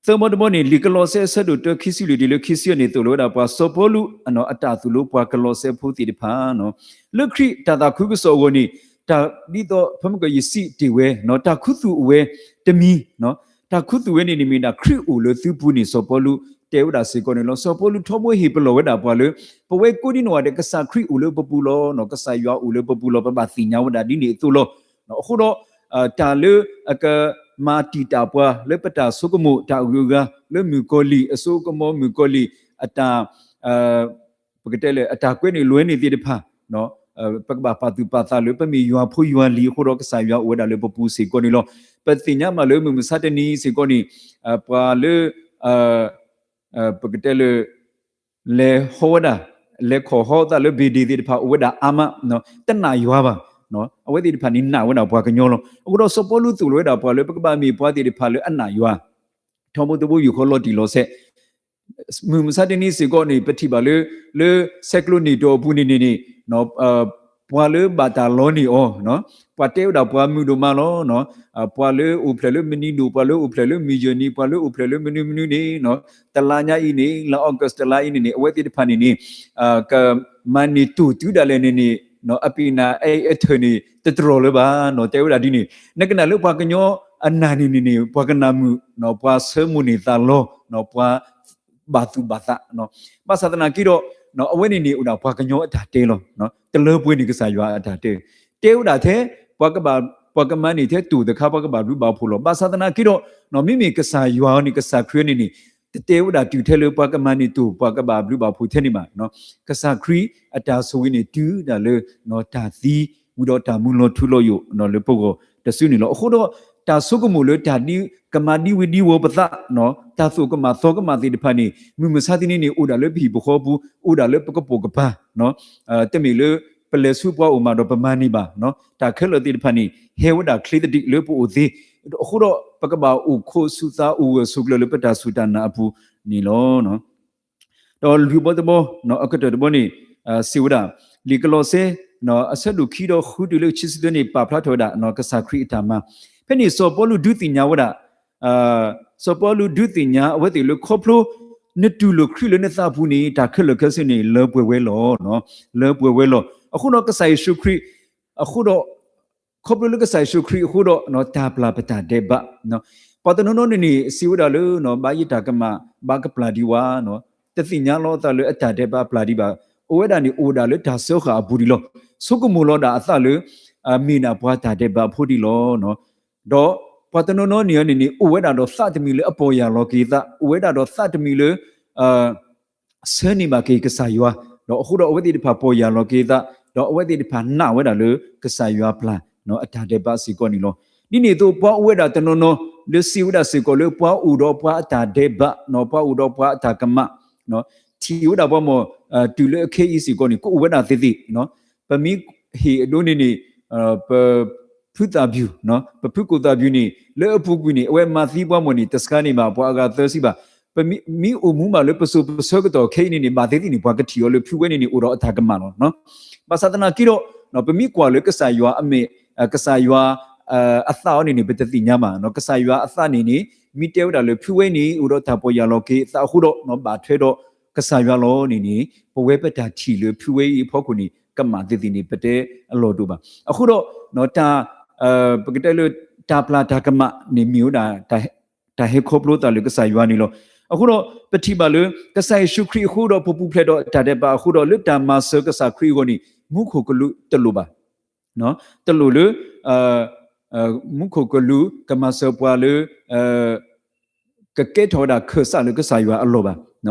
သၢဘီတဘီန့ၣ် လံာ်ကလီးစဲအဆၢဒိၣ်တၢ ခံဆံလွံၢ်တုၤလၢခံဆံယဲၢ်န့ၣ် သိၣ်လိဝဲဒၣ်ပှၤစီၤပီလူး အတၢ်သိၣ်လိပှၤကလီးစဲဖိသ့ၣ်တဖၣ် လၢခရံာ်တၢ်သးခုကစီၣ်အဂီၢ်န့ၣ် တၢ်ဒ်သိး ဖဲမ့ၢ်ကယစံးတ့ၢ်ဝဲ တၢ်ခူသူၣ်အိၣ်ဝဲတမံၤ, တၢ်ခူသူၣ်ဝဲန့ၣ်န့ၣ်မ့ၢ်ဒၣ်ခရံာ်အိၣ်လၢသုပူၤန့ၣ် စီၤပီလူးတဲဝဲဒၣ်စ့ၢ်ကီးန့ၣ်လီၤ. စီၤပီလူးထီဘိဟ့ၣ်ပလီၢ်ဝဲဒၣ်ပှၤလၢ ပဝဲကိးဒံနီၢ်ဂၤဒဲး ကစၢ်ခရံာ်အိၣ်လၢပပူၤလီၤ, ကစၢ်ယွၤအိၣ်လၢပပူၤလီၤ, ပဘၣ်သ့ၣ်ညါဝဲဒၣ်ဒ်န့ၣ်အသိးလီၤ. အဃိဒီး တၢ်လၢအကမၤတံာ်တာ်ပှၤလၢပတၢ်ဆိကမိၣ်တၢ်အဂုၤအဂၤ လၢမုၣ်ကီၤလံၢ် အစိကမီၤမုၣ်ကီၤလံၢ် အတၢ် ပကတဲလၢ အတၢ်ကွဲန့ၢ်လွဲန့ၢ်သ့ၣ်တဖၣ် ပကဘၣ်ပာ်သူၣ်ပာ်သးလၢ ပမ့ၢ်ယွၤဖိယွၤလံၤအဃိဒီး ကစၢ်ယွၤအိၣ်ဝဲဒၣ်လၢပပူၤစ့ၢ်ကီးန့ၣ်လီၤ. ပသ့ၣ်ညါမးလၢမုၢ်မဆါတနံၤစ့ၢ်ကီးန့ၣ် ပှၤလၢ ပကတဲလၢ လဲၤဟီဝဲဒၣ် လဲၤခီၣ်ဟီသးလၢဘ့ၣ်ဒ့ၣ်သ့ၣ်တဖၣ်အိၣ်ဝဲဒၣ်အါမး တနာ်ယွၤဘၣ်. အဝဲသ့ၣ်တဖၣ်န့ၣ်နာ်ဝဲဒၣ်ပှၤကညီလီၤ. အဃိဒီးစီၤပီလူးသိၣ်လိဝဲဒၣ်ပှၤလၢ ပကဘၣ်မ့ၢ်ပှၤသ့ၣ်တဖၣ်လၢအနာ်ယွၤ ထီဘိတဘိယူၢ်ဃီလီၤတံၢ်လီၤဆဲး မုၢ်မဆါတနံၤစ့ၢ်ကီးန့ၣ် ပထံၣ်ဘၣ်လၢ လၢဆဲးကျိးနံၣ်တီၢ်အပူၤန့ၣ်န့ၣ်န့ၣ် ပှၤလၢဘၣ်တၢ်လီန့ၢ်အီၤ ပှၤတဲဝဲဒၣ်ပှၤမုာ်ဒိၣ်မးလီၤ. ပှၤလၢအိၣ်ဖျဲၣ်လၢမနံၤဒိၣ် ပှၤလၢအိၣ်ဖျဲၣ်လၢမုၢ်ယဲၢ်နံၤ ပှၤလၢအိၣ်ဖျဲၣ်လၢမနုၤမနုၤန့ၣ် တလါညါအံၤန့ၣ် လါ August တလါအံၤန့ၣ်န့ၣ် အဝဲသ့ၣ်တဖၣ်န့ၣ်န့ၣ် ကမၤန့ၢ်တိၢ်တုၤဒၣ်လဲာ်န့ၣ်န့ၣ် အပ့ၤနၢ်အအထၢၣ်န့ၣ် တတြီၢ်လၢၤဘၣ် တဲဝဲဒၣ်ဒ်န့ၣ် နကနၣ်လၢပှၤကညီအနၢ်န့ၣ်န့ၣ်န့ၣ် ပှၤကနၣ်မုာ် ပှၤဆၢမိၣ်န့ၢ်သးလီ ပှၤ ဘၣ်သူၣ်ဘၣ်သး ဘၣ်ဆၣ်သနာ်က့ဒီး အဝဲန့ၣ်န့ၣ်အိၣ်ဒၣ်ပှၤကညီအတၢ်တဲလီၤ. တလၢပှဲၤန့ၣ်ကစၢ်ယွၤအတၢ်တဲ တဲဝဲဒၣ်ထဲ ပှၤကဘၣ် ပှၤကမၤန့ၢ်ထဲတိၢ်တခါ ပှၤကဘၣ်ဘျုးဘၣ်ဖှိၣ်လီၤ. ဘၣ်ဆၣ်သနာ်က့ဒီး မ့မ့ၢ်ကစၢ်ယွၤန့ၣ် ကစၢ်ခရံာ်န့ၣ်န့ၣ် တတဲဝဲဒၣ်တုၤထဲလၢပှၤကမၤန့ၢ်တိၢ် ပှၤကဘၣ်ဘျုးဘၣ်ဖှိၣ်ထဲန့ၣ်ဘၣ်. ကစၢ်ခရံာ်အတၢ်ဆိၣ်ဂ့ၤန့ၣ် တုၤဒၣ်လၢ တၢ်သံ ဝံၤဒီးတၢ်မူလီၤထူလီၤယိာ်လၢပဂီၢ်တစုန့ၣ်လီၤ. အဃိဒီး တၢ်ဆိကမိၣ်လၢတၢ်ဒ်ကမၤဒံဝံၤဒံဝီၤပသး တၢ်သိၣ်ကမၣ်သီကမၣ်သ့ၣ်တဖၣ်န့ၣ် မုၢ်မဆါတနံၤန့ၣ် အိၣ်ဒၣ်လၢပဟံၣ်ပဃီပူၤ အိၣ်ဒၣ်လၢပကပိာ်ကပၤ တမ့ၢ်လၢပလဲၤဆူပှၤအိၣ်မးဒီးပမၤန့ၢ်ဘၣ်. တၢ်ခဲလၢာ်သ့ၣ်တဖၣ်န့ၣ် ဟဲဝဲဒၣ်ချ့သဒံးလၢပအိၣ်သ့ အဃိဒီး ပကဘၣ်အိၣ်ခိးဆူၣ်သးအိၣ်ဂၢၢ်ဆိးကျၢၤလၢပတၢ်စူၢ်တၢ်နာ်အပူၤန့ၣ်လီၤ. ဒီးလွံၢ်ဘီတဘီ အကတၢၢ်တဘီန့ၣ် စံးဝဲဒၣ် လံာ်ကလီးစဲ အဆၢဒိၣ်ခံဒီးဃုတုၤလၢခံဆံသၢန့ၣ် ပာ်ဖျါထီၣ်ဝဲဒၣ် ကစၢ်ခရံာ်အတၢ်မၤ ဖဲန့ၣ်စီၤပီလူးဒုးသ့ၣ်ညါဝဲဒၣ် စီၤပီလူးဒုးသ့ၣ်ညါအဝဲသ့ၣ်လၢခီဖျိ နတူၢ်လိာ်ခရံာ်လၢနသးပူၤန့ၣ် တၢ်ခဲလၢာ်ခဲဆ့န့ၣ် လၢပှဲၤဝဲလီၤ. လၢပှဲၤဝဲလီၤ. အဃိဒီးကစၢ်ယ့ၣ်ၡူးခရံာ် အဃိဒီး ခီဖျိလၢကစၢ်ယ့ၣ်ၡူးခရံာ်အဃိဒီး တၢ်ပျၢ်ပတၢ်ဒဲးဘး ပှၤတနီၤနီၤန့ၣ်န့ၣ် စံးဝဲဒၣ်လၢ ဘၣ်ယတၢ်ကမၣ် ဘၣ်ကပျၢ်ဒံးဝဲ တသ့ၣ်ညါလီၤအသးလၢအတၢ်ဒဲးဘးပျၢ်ဒံးဘၣ်. အိၣ်ဝဲဒၣ်န့ၣ် အိၣ်ဒၣ်လၢတၢ်စၢဃာ်အပူၤဒံးလီၤ. ဆိကမိၣ်လီၤဒၣ်အသးလၢ မ့ၢ်ဒၣ်ပှၤတၢ်ဒဲးဘးဖိဒံးလီၤ. ဒီးပှၤတနီၤနီၤန့ၣ်န့ၣ်န့ၣ် အိၣ်ဝဲဒၣ်ဒီးသးတမံၤလၢအပီၢ်ယၢ်လီၤက့ၤသး, အိၣ်ဝဲဒၣ်ဒီးသးတမံၤလၢ ဆၢန့ၢ်ဘၣ်က့ၤကစၢ်ယွၤ, ဒီးအဃိဒီးအဝဲသ့ၣ်တဖၣ်ပီၢ်ယၢ်လီၤက့ၤသး, ဒီးအဝဲသ့ၣ်တဖၣ်နာ်ဝဲဒၣ်လၢကစၢ်ယွၤပျၢ်အတၢ်ဒဲးဘးစ့ၢ်ကီးန့ၣ်လီၤ. ဒ်န့ၣ်အသိး ပှၤအိၣ်ဝဲဒၣ်တနီၤနီၤ လၢစံးဝဲဒၣ်စ့ၢ်ကီးလၢပှၤအိၣ်ဒီးပှၤအတၢ်ဒဲးဘး, ပှၤအိၣ်ဒီးပှၤအတၢ်ကမၣ်, ထံၣ်ဝဲဒၣ်ပှၤမ့ၢ် တုၤလၢအခဲအံၤစ့ၢ်ကီးန့ၣ် ကအိၣ်ဝဲဒၣ်သ့သ့, ပမ့ၢ်ဟ့ၣ်အဒိန့ၣ်န့ၣ် ပ ဖုသၣ်ဘျူး, ပဖုကိၣ်သၣ်ဘျူးန့ၣ် လၢအပူၤကွံာ်န့ၣ် အဝဲမၤသံပှၤမ့ၢ်န့ၣ် တဆှါန့ၣ်ဘၣ် ပှၤအဂၤသၢဆံဘၣ်. ပမ့ၢ်အိၣ်မူမးလၢပစိၤပဆၢကတီၢ်ခဲအံၤန့ၣ်န့ၣ် ဘၣ်သ့ၣ်သ့ၣ်န့ၣ် ပှၤကထံၣ်အီၤလၢဖုဝဲန့ၣ်န့ၣ် အိၣ်ဒီးအတၢ်ကမၣ်လီၤ. ဘၣ်ဆၣ်သနာ်က့ဒီး ပမ့ၢ်ကွၢ်လၢကစၢ်ယွၤအမဲာ်, ကစၢ်ယွၤ အသးအီၤန့ၣ်န့ၣ် ပတသ့ၣ်ညါဘၣ်. ကစၢ်ယွၤအသးန့ၣ်န့ၣ် မ့ၢ်တဲဝဲဒၣ်လၢ ဖုဝဲအံၤန့ၣ် အိၣ်ဒီးတၢ်ပီၢ်ယၢ်လီၤက့ၤအသးအဃိဒီး ဘၣ်ထွဲဒီးကစၢ်ယွၤလီၤန့ၣ်န့ၣ် ပဝဲပတၢ်ထံၣ်လၢဖုဝဲအံၤအဖီခိၣ်န့ၣ် ကမၣ်သ့ၣ်သ့ၣ်န့ၣ် ပတဲအလီၢ်တအိၣ်ဘၣ်. အဃိဒီး တၢ် ပကတဲလၢ တၢ်ပျၢ်တၢ်ကမၣ်န့ၣ်မ့ၢ်ဝဲဒၣ် တၢ်ဟဲခီဖျိသးလၢကစၢ်ယွၤန့ၣ်လီၤ. အဃိဒီး ပထံၣ်ဘၣ်လၢ ကစၢ်ယ့ၣ်ၡူးခရံာ်အဃိဒီး ပပူၤဖျဲးဒီးတၢ်ဒဲးဘးအဃိဒီး လၢတၢ်မၤစၢၤကစၢ်ခရံာ်အဂီၢ်န့ၣ် မူခိၣ်ကလူးတလိၣ်ဘၣ်. တလိၣ်လၢ မူခိၣ်ကလူးကမၤစၢၤပှၤလၢ ကကဲထီၣ်ဝဲဒၣ်ခၢၣ်စးလၢကစၢ်ယွၤအလီၢ်ဘၣ်.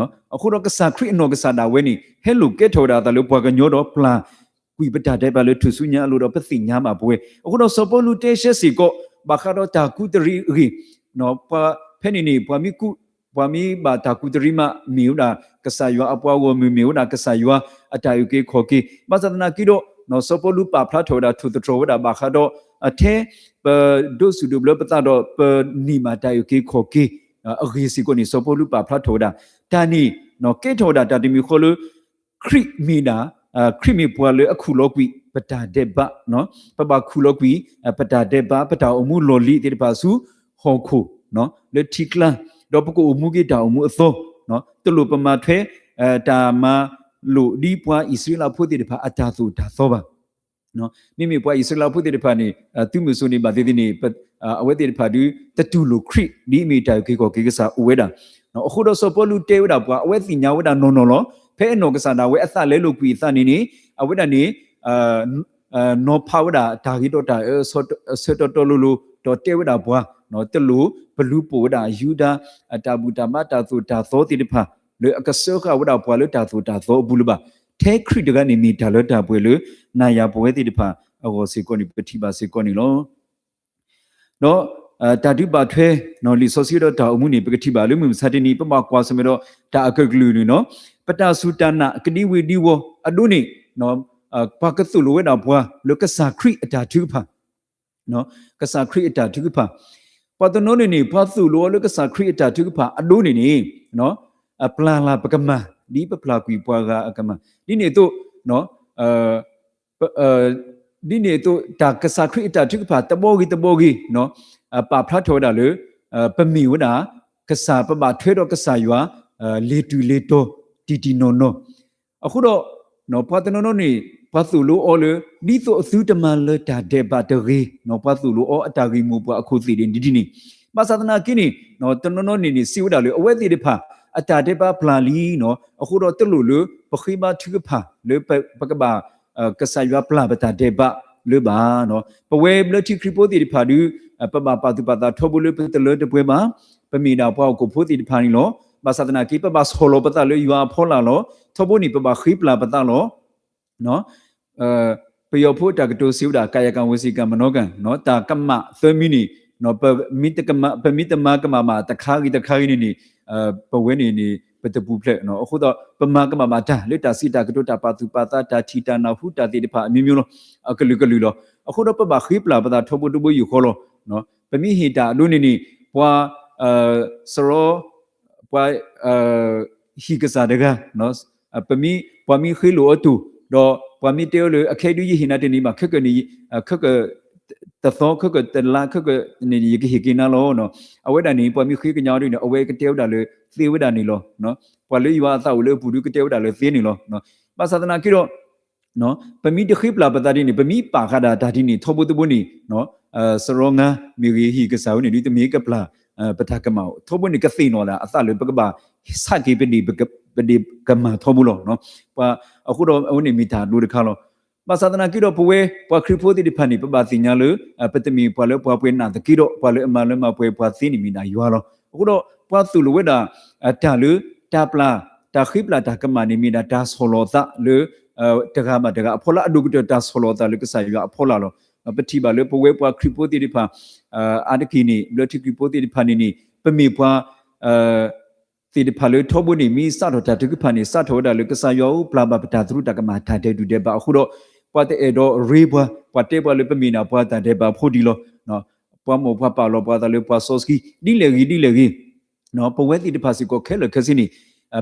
အဃိဒီးကစၢ်ခရံာ်အနီၢ်ကစၢ်ဒၣ်ဝဲန့ၣ် ဟဲလိာ်ကဲထီၣ်ဝဲဒၣ်အသးလၢပှၤကညီဒီးပျၢ်ကွံာ်ပတၢ်ဒဲးဘးလၢထူၣ်စုညါအလိၤဒီးပသ့ၣ်ညါဘၣ်ပဝဲ. အဃိဒီးစီၤပီလူးတဲရှဲစ့ၢ်ကီး ဘၣ်ဃးဒီးတၢ်ကူးတရံးအဂ့ၢ်, ပှၤဖဲန့ၣ်န့ၣ် ပှၤမ့ၢ်ကူး ပှၤမ့ၢ်ဘၣ်တၢ်ကူးတရံးမး မ့ၢ်ဝဲဒၣ်ကစၢ်ယွၤအပှၤဂီၢ်မုၢ် မ့ၢ်ဝဲဒၣ်ကစၢ်ယွၤအတၢ်အုၣ်က့ၤခီၣ်က့ၤ. ဘၣ်ဆၣ်သနာ်က့ဒီး စီၤပီလူးပာ်ဖျါထီၣ်ဝဲဒၣ် ထိၣ်သတြီၤဝဲဒၣ်ဘၣ်ဃးဒီး ထဲပဒိးစူၣ်ဒိးဘျၢပသးဒီး ပန့ၢ်ဘၣ်တၢ်အုၣ်က့ၤခီၣ်က့ၤ အဂ့ၢ်စ့ၢ်ကီးန့ၣ် စီၤပီလူးပာ်ဖျါထီၣ်ဝဲဒၣ် တၢ်န့ၣ် ကဲထီၣ်ဝဲဒၣ်တၢ်တမံၤဃီလၢ ခရံာ်မ့ၢ်ဒၣ် ခရံာ်မ့ၢ်ပှၤလၢအခူၣ်လီၤကွံာ်ပတၢ်ဒဲးဘး, ပဘၣ်ခူၣ်လီၤကွံာ် ပတၢ်ဒဲးဘး ပတၢ်အိၣ်မူလီၢ်လံၤသ့ၣ်တဖၣ်ဆူဟီၣ်ခိၣ် လၢထံကျါ, ဒီးပကအိၣ်မူက့ၤတၢ်အိၣ်မူအသီ, တလိၣ်ပမၤထွဲ တၢ်မၤလိာ်ဒ်ပှၤအံၣ်စရ့လးဖိသ့ၣ်တဖၣ်အတၢ်သိၣ်တၢ်သီဘၣ်. မ့မ့ၢ်ပှၤအံၣ်စရ့လးဖိသ့ၣ်တဖၣ်န့ၣ် သုးမုၢ်စိၤန့ၣ်ဘၣ်သ့ၣ်သ့ၣ်န့ၣ် အဝဲသ့ၣ်တဖၣ်ဒုး တတူၢ်လိာ်ခရံာ် ဒ်အမ့ၢ်တၢ်အုၣ်က့ၤခီၣ်က့ၤကစၢ်အိၣ်ဝဲဒၣ်. အဃိဒီးစီၤပီလူးတဲဝဲဒၣ်ပှၤ အဝဲသ့ၣ်ညါဝဲဒၣ်နီၢ်နီၢ်လီၤ. ဖဲအနီၢ်ကစၢ်ဒၣ်ဝဲအသးလဲလိာ်ကွံာ်အသးန့ၣ်န့ၣ် အဝဲဒၣ်န့ၣ် နီၤဖးဝဲဒၣ်တၢ်ဂ့ၤဒီးတၢ်အၢ အဆၢတီတီလိၤလိၤ ဒီးတဲဝဲဒၣ်ပှၤ တလိၣ်ပလူၤပိာ်ဝဲဒၣ်ယူဒၤ အတၢ်ဘူၣ်တၢ်ဘါတၢ်သိၣ်တၢ်သီသ့ၣ်တဖၣ် လၢအကစၢဃာ်ဝဲဒၣ်ပှၤလၢတၢ်သိၣ်တၢ်သီအပူၤလၢၤဘၣ်. ထဲခရံာ်တဂၤန့ၣ်မ့ၢ်တၢ်လၢတၢ်ပှဲၤလၢ နၤယၤပဝဲသ့ၣ်တဖၣ်အဂီၢ်စ့ၢ်ကီးန့ၣ် ပထံၣ်ဘၣ်စ့ၢ်ကီးန့ၣ်လီၤ. ဒီး တၢ်ဒုးဘၣ်ထွဲ လံာ်စီဆှံဒီးတၢ်အိၣ်မူန့ၣ် ပကထံၣ်ဘၣ်လၢမုၢ်မဆါတနံၤ ပဘၣ်ကွၢ်ဆၢၣ်မဲာ်ဒီးတၢ်အကလုာ်ကလုာ်န့ၣ်လီၤ. ပတၢ်စူၢ်တၢ်နာ်ကဒံဝ့ၤဒံဝီၤအဒိန့ၣ် ပှၤကသိၣ်လိဝဲဒၣ်ပှၤလၢကစၢ်ခရံာ်အတၢ်ထုကဖၣ် ကစၢ်ခရံာ်အတၢ်ထုကဖၣ်. ပှၤတနီၤန့ၣ်န့ၣ် ပှၤသိၣ်လိအီၤလၢကစၢ်ခရံာ်အတၢ်ထုကဖၣ်အဒိန့ၣ်န့ၣ် အပျၢ်လၢ်ပကမၢ် ဒ်ပပျၢ်ကွံာ်ပှၤဂၤအကမၢ် ဒ်န့ၣ်အသိး ဒ်န့ၣ်အသိး တၢ်ကစၢ်ခရံာ်အတၢ်ထုကဖၣ်တဘီဂ့ၤတဘီဂ့ၤ ပာ်ဖျါထီၣ်ဝဲဒၣ်လၢ ပမ့ၢ်ဝဲဒၣ် ကစၢ်ပဘၣ်ထွဲဒီးကစၢ်ယွၤ လၢာ်တုၤလၢာ်တီၤ တံၢ်တံၢ်နီၢ်နီၢ် အဃိဒီး ပှၤတနီၤနီၤန့ၣ် ပှၤသိၣ်လိအီၤလၢ ဒ်သိးအသုတမၤလၢတၢ်ဒဲးဘးတဂ့ၤ ပှၤသိၣ်လိအီၤအတၢ်ဂ့ၢ်မိၢ်ပှၢ်အခိၣ်သ့ၣ်န့ၣ်ဒ်န့ၣ် ဘၣ်ဆၣ်သနာ်က့န့ၣ် တနီၤနီၤန့ၣ်န့ၣ် စံးဝဲဒၣ်လၢ အဝဲသ့ၣ်တဖၣ် အတၢ်ဒဲးဘးပျၢ်လံ အဃိဒီးတလိၣ်လၢပဃ့ဘါထုကဖၣ်လၢပကဘၣ် ကစၢ်ယွၤပျၢ်ပတၢ်ဒဲးဘးလၢၤဘၣ်. ပဝဲဘျၢထံခရံာ်ဖိသ့ၣ်တဖၣ်ဒုး ပဘၣ်ပာ်သူၣ်ပာ်သးထီဘိလၢပတလၢတပှဲၤဘၣ်. ပမ့ၢ်ဒၣ်ပှၤဟီၣ်ခိၣ်ဖိသ့ၣ်တဖၣ်န့ၣ်လီၤ. ဘၣ်ဆၣ်သနာ်က့ ပဘၣ်ဆီၣ်လီၤပသးလၢယွၤအဖီလာ်လီၤ. ထီဘိန့ၣ် ပဘၣ်ဃ့ပျၢ်ပသးလီၤ. ပယီၤဖိတၢ်ကတိၤစံးဝဲဒၣ် ကာယကံ ဝစီကံ မနောကံ တၢ်ကမၣ်သၢမံၤန့ၣ် ပမ့ၢ်တမၤကမၣ်ဘၣ်တခါဂ့ၤတခါဂ့ၤန့ၣ်န့ၣ် ပဝဲန့ၣ်န့ၣ် ပတပူၤဖျဲး အဃိဒီး ပမၤကမၣ်ဘၣ်တၢ်လၢတၢ်စံးတၢ်ကတိၤ တၢ်ပာ်သူၣ်ပာ်သး တၢ်ထံၣ်တၢ်နၢ်ဟူတၢ်သ့ၣ်တဖၣ် အမျိုးမျိုးလီၤ. အကလုာ်ကလုာ်လီၤ. အဃိဒီးပဘၣ်ဃ့ပျၢ်ပသးထီဘိတဘိယူၢ်ဃီလီၤ. ပမ့ၢ်ဟ့ၣ်တၢ်အဒိန့ၣ်န့ၣ် ပှၤ စရီ ပှၤ ဟံၣ်ကစၢ်တဂၤ ပှၤမ့ၢ်ဃ့လိာ်အီၤတိၢ် ဒီးပှၤမ့ၢ်တဲအီၤလၢ အခဲအံၤဒုးယဟ့ၣ်နၤတန့ၢ်ဘၣ် ခဲကနံၣ် ခဲကတသီ ခဲကတလါ ခဲကနံၣ်န့ၣ် ယကဟ့ၣ်က့ၤနၤလီၤ. အဝဲဒၣ်န့ၣ် ပှၤမ့ၢ်ဃ့ကညးအီၤဒ်န့ၣ် အဝဲကတဲဝဲဒၣ်လၢသ့ဝဲဒၣ်န့ၣ်လီၤ. ပှၤလၢယွၤအသးအိၣ်လၢအပူၤဒုးကတဲဝဲဒၣ်လၢသ့န့ၣ်လီၤ. ဘၣ်ဆၣ်သနာ်က့ဒီး ပမ့ၢ်တဃ့ပျၢ်ပသးဒ်န့ၣ် ပမ့ၢ်ပာ်ဃာ်ဒၣ်တၢ်ဒ်န့ၣ် ထီဘိတဘိန့ၣ် စရီငါ မ့ၢ်ဂ့ၤ ဟံၣ်ကစၢ်ဝဲန့ၣ်ဒုး တမ့ၢ်ကပျၢ် ပတၢ်ကမၣ် ထီဘိန့ၣ် ကသ့ၣ်နီၣ်ဒၣ်အသးလၢပကဘၣ်ဆးက့ၤ ပဒ့ၣ်ကမၣ်ထီဘိလီၤ. ပှၤ အဃိဒီးအဝဲန့ၣ်မ့ၢ်တၢ်ဒိတခါလီၤ. ဘၣ်ဆၣ်သနာ်က့ဒီး ပဝဲပှၤခရံာ်ဖိသ့ၣ်တဖၣ်န့ၣ် ပဘၣ်သ့ၣ်ညါလၢ ပတမ့ၢ်ပှၤလၢပှၤပှဲၤနာ်သက့ဒီး ပှၤလၢအမၤလၢမၤပှဲၤပှၤသ့န့ၣ်မ့ၢ်ဒၣ်ယွၤလီၤ. အဃိဒီး ပှၤသိၣ်လိဝဲဒၣ် တၢ်လၢ တၢ်ပျၢ် တၢ်ဃ့ပျၢ်တၢ်ကမၣ်န့ၣ် မ့ၢ်ဒၣ်တၢ်ဆီၣ်လီၤအသးလၢ တဂၤဘၣ်တဂၤ အဖီလာ်အဒိၣ်ကတၢၢ်တၢ်ဆီၣ်လီၤအသးလၢကစၢ်ယွၤအဖီလာ်လီၤ. ပထံၣ်ဘၣ်လၢပဝဲပှၤခရံာ်ဖိသ့ၣ်တဖၣ် အါတက့ၢ်န့ၣ် ဘျၢထံခရံာ်ဖိသ့ၣ်တဖၣ်န့ၣ်န့ၣ် ပမ့ၢ်ပှၤ သ့ၣ်တဖၣ်လၢထီဘိန့ၣ် မ့ၢ်စးထီၣ်တၢ်ထုကဖၣ်န့ၣ် စးထီၣ်ဝဲဒၣ်လၢကစၢ်ယွၤအိၣ်ပျၢ်ဘၣ်ပတၢ်သရူးတၢ်ကမၣ်တၢ်ဒဲးဒုၣ်ဒဲးဘၣ်အဃိဒီး ပှၤတအဲၣ်ဒိးရ့ပှၤ ပှၤတဲပှၤလၢပမ့ၢ်ဒၣ်ပှၤတၢ်ဒဲးဘးဖိဒံးလီၤ. ပှၤမိၢ်ပှၤပၢ်လီၤပှၤသးလၢပှၤစီဆှံ ဒ်လဲၣ်ဂ့ၤဒ်လဲၣ်ဂ့ၤ ပဝဲသ့ၣ်တဖၣ်စ့ၢ်ကီးခဲလၢာ်ခဲဆ့န့ၣ်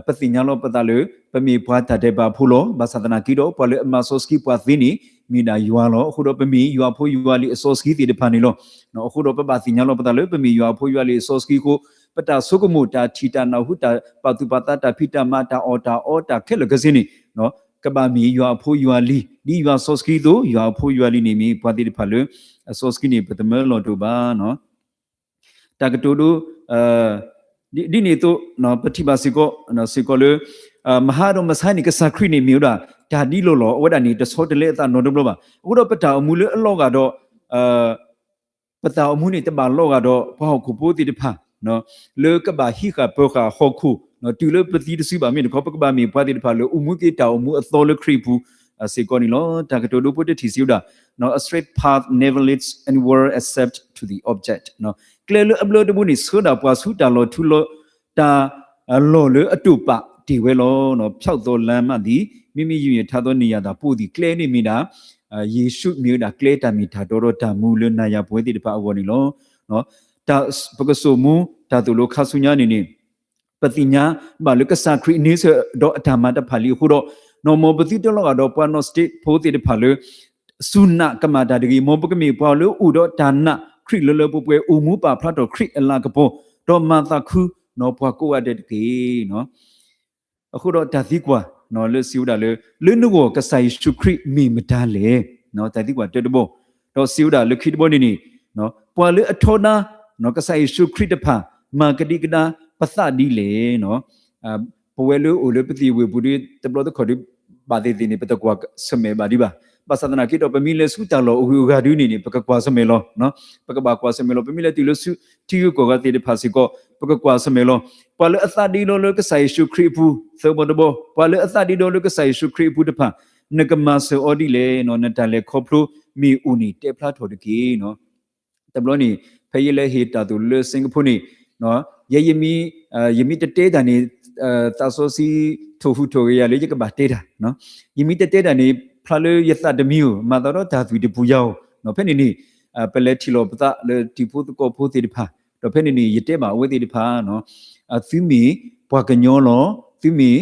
ပသ့ၣ်ညါလီၤပသးလၢ ပမ့ၢ်ပှၤတၢ်ဒဲးဘးဖိလီၤ. ဘၣ်ဆၣ်သနာ်က့ဒီး ပှၤလၢအမၤစီဆှံပှၤသ့န့ၣ် မ့ၢ်ဒၣ်ယွၤလီၤ. အဃိဒီးပမ့ၢ်ယွၤဖိယွၤလံၤအစီဆှံသ့ၣ်တဖၣ်န့ၣ်လီၤ. အဃိဒီးပဘၣ်သ့ၣ်ညါလီၤပသးလၢ ပမ့ၢ်ယွၤအဖိယွၤလံၤအစီဆှံအဃိ ပတၢ်ဆိကမိၣ် တၢ်ထံၣ်တၢ်နၢ်ဟူ တၢ်ပာ်သူၣ်ပာ်သး တၢ်ဖံးတၢ်မၤ တၢ်အီၣ်တၢ်အီ တၢ်ခဲလၢာ်ခဲဆ့န့ၣ် ကဘၣ်မ့ၢ်ယွၤအဖိယွၤလံၤ ဒ်ယွၤစီဆှံအသိး ယွၤအဖိယွၤလံၤန့ၣ်မ့ၢ်ပှၤသ့ၣ်တဖၣ်လၢ အစီဆှံန့ၣ် ပသမၢလီၤတအိၣ်ဘၣ်. တၢ်ကတိၤဒိ ဒ်န့ၣ်အသိး ပထံၣ်ဘၣ်စ့ၢ်ကီး စ့ၢ်ကီးလၢ မဟါဒီးမဆါန့ၣ် ကစၢ်ခရံာ်န့ၣ်မ့ၢ်ဝဲဒၣ် တၢ်ဒ်လီၢ်လီၢ် အဝဲဒၣ်န့ၣ် တဆီတလဲအသးနီတဘျီဘၣ်. အဃိဒီးပတၢ်အိၣ်မူလၢအလီၤဂာ်ဒီး ပတၢ်အိၣ်မူန့ၣ် တဘၣ်လီၤဂာ်ဒီးပှၤဟီၣ်ခိၣ်ဖိသ့ၣ်တဖၣ် လၢကဘၣ်ဟံးဃာ်ပၢၤဃာ်ဟီၣ်ခိၣ် တုၤလၢပသံတစုဘၣ်မ့ၢ်တခီ ပကဘၣ်မ့ၢ်ပှၤသ့ၣ်တဖၣ်လၢအိၣ်မူက့ၤတၢ်အိၣ်မူအသီလၢခရံာ်အပူၤ စ့ၢ်ကီးန့ၣ်လီၤ. တၢ်ကတိၤဒိဖိတထံၣ်စံးဝဲဒၣ် A straight path never leads anywhere except to the object. ကျဲလၢအဘျၢတဘိန့ၣ် ဆှၢဒၣ်ပှၤဆူတၢ်လီၤထူလီၤ တၢ်လီၢ်လၢအတိာ်ပာ်တ့ၢ်ဝဲလီၤ. ဖြောင့်သောလမ်းမှသည် မ့မ့ၢ်ယွၤထါသောနေရာသို့ ပို့သည် ကျဲန့ၣ်မ့ၢ်ဒၣ် ယ့ၣ်ၡူးမ့ၢ်ဝဲဒၣ်ကျဲတၢ်မ့ၢ်တၢ်တီဒီးတၢ်မူလၢနၤယၤပဝဲသ့ၣ်တဖၣ်အဂီၢ်န့ၣ်လီၤ. ပကစိာ်မူတၢ်သိၣ်လိခါဆူညါန့ၣ်န့ၣ် ပသ့ၣ်ညါဘၣ်လၢကစၢ်ခရံာ်န့ဆၢၣ်ဒီးအတၢ်မၤတဖၣ်လံအဃိဒီး နီၢ်မ်ပသုတလီၤဂာ်ဒီးပှၤနီၢ်စတ့းဖိသ့ၣ်တဖၣ်လၢ စူၢ်နာ်ကမၣ်တၢ်တဂ့ၤ, မ်ပကမ့ၢ်ပှၤလၢအိၣ်ဒီးတၢ်နာ်ခရံာ်လၢလၢပှဲၤပှဲၤ, အိၣ်မူပာ်ဖျါထီၣ်ခရံာ်အလၤကပီၤ, ဒီးမၤသးခု နီၢ်ပှၤကိးဂၤဒဲးတက့ၢ်. အဃိဒီးတၢ်သံကွၢ်လၢစံးဝဲဒၣ်လၢ လၢနဂီၢ်ကစၢ်ယ့ၣ်ၡူးခရံာ်မ့ၢ်မတၤလဲၣ်, တၢ်သံကွၢ်တၢတဘီ, ဒီးစံးဝဲဒၣ်လၢခံတဘီန့ၣ်န့ၣ် ပှၤလၢအထီဒါ ကစၢ်ယ့ၣ်ၡူးခရံာ်တဖၣ် မၤကဒံကဒါပသးဒ်လဲၣ်. ပဝဲလၢအိၣ်လၢပသံၣ်ဝ့ၢ်ပူၤဒီး တဘျီတခီၣ်ဒီး ဘၣ်သ့ၣ်သ့ၣ်န့ၣ် ပတကွၢ်ဆၢၣ်မဲာ်ဘၣ်ဒံးဘၣ်. ဘၣ်ဆၣ်သနာ်က့ဒီး ပမ့ၢ်လဲၤဆူတၢ်လီၢ်အဂုၤအဂၤဒုန့ၣ်န့ၣ် ပကကွၢ်ဆၢၣ်မဲာ်လီၤ. ပကဘၣ်ကွၢ်ဆၢၣ်မဲာ်လီၤ. ပမ့ၢ်လဲၤတုၤလၢဆူထံဂုၤကီၢ်ဂၤသ့ၣ်တဖၣ်စ့ၢ်ကီး ပကကွၢ်ဆၢၣ်မဲာ်လီၤ. ပှၤလၢအသးဒ့ဒီလၢကစၢ်ယ့ၣ်ၡူးခရံာ်အပူၤ သၢဘီတဘီ, ပှၤလၢအသးဒ့ဒီလၢကစၢ်ယ့ၣ်ၡူးခရံာ်အပူၤတဖၣ် နကမၤစၢၤအီၤဒ်လဲၣ်, နတၢ်လဲၤခီဖျိမ့ၢ်အိၣ်န့ၣ် တဲဖျါထီၣ်တက့ၢ်. တဘျီန့ၣ် ဖဲယလဲၤဟ့ၣ်တၢ်သိၣ်လၢ Singapore န့ၣ် ယဲယမ့ၢ် ယမ့ၢ်တတဲတၢ်န့ၣ် သးစီဆှံထိၣ်ဟူးထိၣ်ဂဲၤယၤလၢယကဘၣ်တဲတၢ်, ယမ့ၢ်တတဲတၢ်န့ၣ် ဖျါလၢယသးတမံဧိၤ, မၤသးဒီးတၢ်သွံၣ်တပူၤယၤဧိၤ, ဖဲန့ၣ်န့ၣ် ပလဲၤထံၣ်လိာ်ပသးလၢတံၤဖိသကိးဖိသ့ၣ်တဖၣ်, ဒီးဖဲန့ၣ်န့ၣ် ယတဲဘၣ်အဝဲသ့ၣ်တဖၣ် သုမ့ၢ်ပှၤကညီလီၤ, သုမ့ၢ်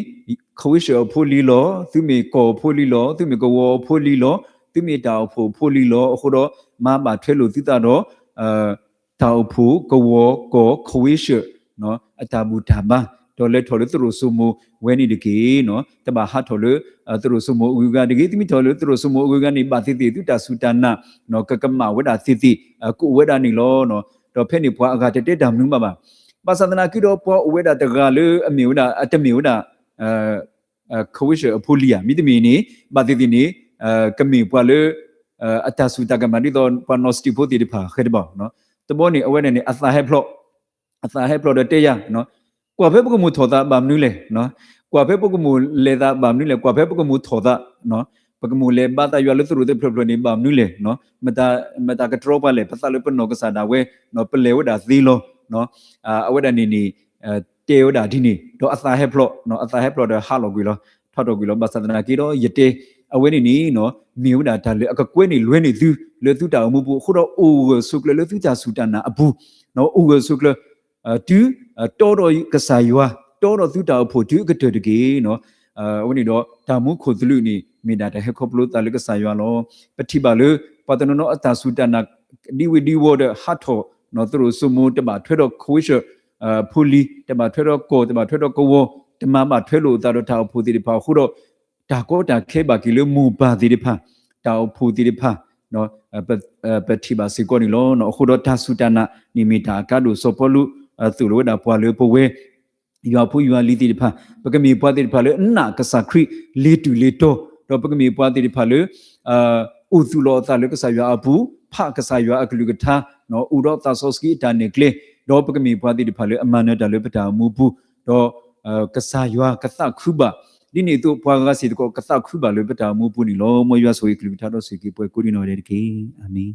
ခဝ့ၡၢၣ်အဖိလံၤလီၤ, သုမ့ၢ်ကီၢ်အဖိလံၤလီၤ, သုမ့ၢ်ကဝီၤအဖိလံၤလီၤ, သုမ့ၢ်တၢ်အိၣ်ဖှိၣ်အဖိလံၤလီၤ. အဃိဒီး မၤဘၣ်ထွဲလိာ်သုသးဒီး တၢ်အိၣ်ဖှိၣ် ကဝီၤ ကီၢ် ခဝ့ၡၢၣ် အတၢ်ဘူၣ်တၢ်ဘါ, ဒီးလဲၤထီၣ်လၢသရိာ်စိမိၤဝဲန့ၣ်တက့ၢ်. တဘၣ်ဟးထီၣ်လၢ သရိာ်စိမိၤအဂုၤအဂၤတဂ့ၤ, သုမ့ၢ်ထီၣ်လၢသရိာ်စိမိၤအဂုၤအဂၤန့ၣ် ဘၣ်သ့ၣ်သ့ၣ် သုတၢ်စူၢ်တၢ်နာ် ကကမၣ်ဝဲဒၣ်သ့ၣ်သ့ၣ် ကအိၣ်ဝဲဒၣ်န့ၣ်လီၤ. ဒီးဖဲန့ၣ်ပှၤအဂၤတတဲတၢ်မနုၤဘၣ်ဘၣ်. ဘၣ်ဆၣ်သနာ်က့ဒီး ပှၤအိၣ်ဝဲဒၣ်တဂၤလၢအမ့ၢ်ဝဲဒၣ် အတမ့ၢ်ဝဲဒၣ် ခဝ့ၡၢၣ်အဖိလံၤဧါ, မ့တမ့ၢ်န့ၣ် ဘၣ်သ့ၣ်သ့ၣ်န့ၣ် ကမ့ၢ်ပှၤလၢ အတၢ်စူၢ်တၢ်ကမၣ်ဒ်သိးပှၤနီၢ်စတ့းဖိသ့ၣ်တဖၣ်ဃဲတဘၣ်. တဘီန့ၣ် အဝဲဒၣ်န့ၣ် အသးဟဲဖျိး, အသးဟဲဖျိးဒီးတဲယၤ ကွၢ်ဖဲပကမိၣ်ထီၣ်သးဘၣ်မနုၤလဲၣ်, ကွၢ်ဖဲပကမိၣ်လဲၤသးဘၣ်မနုၤလဲၣ်, ကွၢ်ဖဲပကမိၣ်ထီၣ်သး, ပကမိၣ်လဲၤဘါသးယွၤလၢသရိာ်သ့ၣ်တဖျၢၣ်ဖျၢၣ်န့ၣ် ဘၣ်မနုၤလဲၣ်, မတၤကတြီပှၤလဲၣ်, ပသးလၢပနီၢ်ကစၢ်ဒၣ်ဝဲ ပလဲၤဝဲဒၣ်သ့လီၤ. အဝဲဒၣ်န့ၣ်န့ၣ် တဲဝဲဒၣ်ဒ်န့ၣ် ဒီးအသးဟဲဖျိး, အသးဟဲဖျိးဒီးဟးလီၤကွံာ်လီၤ, ထီၣ်ထီၣ်ကွံာ်လီၤ. ဘၣ်ဆၣ်သနာ်က့ဒီး ယတဲ အဝဲန့ၣ်န့ၣ် မ့ၢ်ဝဲဒၣ်တၢ်လၢအကကွဲန့ၢ်လွဲန့ၢ်သု လၢသုတၢ်အိၣ်မူပူၤအဃိဒီး အိၣ်ဂၢၢ်ဆိးကျၢၤလၢသုတၢ်စူၢ်တၢ်နာ်အပူၤ, အိၣ်ဂၢၢ်ဆိးကျၢၤ တုၤ တီဒီးကစၢ်ယွၤ, တီဒီးသုတၢ်အိၣ်ဖှိၣ်တုၤအကတၢၢ်တက့ၢ်. အဝဲန့ၣ်ဒီး တၢ်မူခိၣ်သလုးန့ၣ် မ့ၢ်ဒၣ်တၢ်ဟဲခီဖျိသးလၢကစၢ်ယွၤလီၤ. ပထံၣ်ဘၣ်လၢ ပှၤတနီၤနီၤအတၢ်စူၢ်တၢ်နာ် ဒံဝ့ၤဒံဝီၤဒီးဟးထီၣ် သရိာ်စိမိၤ တဘၣ်ထွဲဒီးခဝ့ၡၢၣ် ဖိလံၤ, တဘၣ်ထွဲဒီးကီၢ်, တဘၣ်ထွဲဒီးကဝီၤ, တမၤဘၣ်ထွဲလိာ်အသးဒီးတၢ်အိၣ်ဖှိၣ်သ့ၣ်တဖၣ်အဃိဒီး တၢ်ကီတၢ်ခဲဘၣ်က့ၤလၢမိၢ်ပၢ်သ့ၣ်တဖၣ်, တၢ်အိၣ်ဖှိၣ်သ့ၣ်တဖၣ် ပထံၣ်ဘၣ်စ့ၢ်ကီးန့ၣ်လီၤ. အဃိဒီးတၢ်စူၢ်တၢ်နာ်န့ၣ်မ့ၢ်တၢ်အကါဒိၣ် စီၤပီလူး သိၣ်လိဝဲဒၣ်ပှၤလၢပဝဲ ယွၤဖိယွၤလံၤသ့ၣ်တဖၣ်, ပကမ့ၢ်ပှၤသ့ၣ်တဖၣ်လၢအနာ်ကစၢ်ခရံာ်လ့ၤတူၢ်လ့ၤတီၤ, ဒီးပကမ့ၢ်ပှၤသ့ၣ်တဖၣ်လၢ အိၣ်သူၣ်လီၤအသးလၢကစၢ်ယွၤအပူၤ, ဖးကစၢ်ယွၤအကလုၢ်ကထါ, အိၣ်ဒီးသးစီဆှံအတၢ်နဲၣ်ကျဲ, ဒီးပကမ့ၢ်ပှၤသ့ၣ်တဖၣ်လၢအမၤနၢၤတၢ်လၢပတၢ်အိၣ်မူပူၤ, ဒီးကစၢ်ယွၤကသးခုဘၣ်, ဒ်န့ၣ်အသိးပှၤဂၤစ့ၢ်ကီးကသးခုဘၣ်လၢပတၢ်အိၣ်မူပူၤန့ၣ်လီၤ. မ်ယွၤဆိၣ်ဂ့ၤကလုၢ်ကထါဒီးဆိၣ်ဂ့ၤက့ၤပှၤကိးဒံနီၢ်ဂၤဒဲးတက့ၢ်. အၤမ့ၣ်.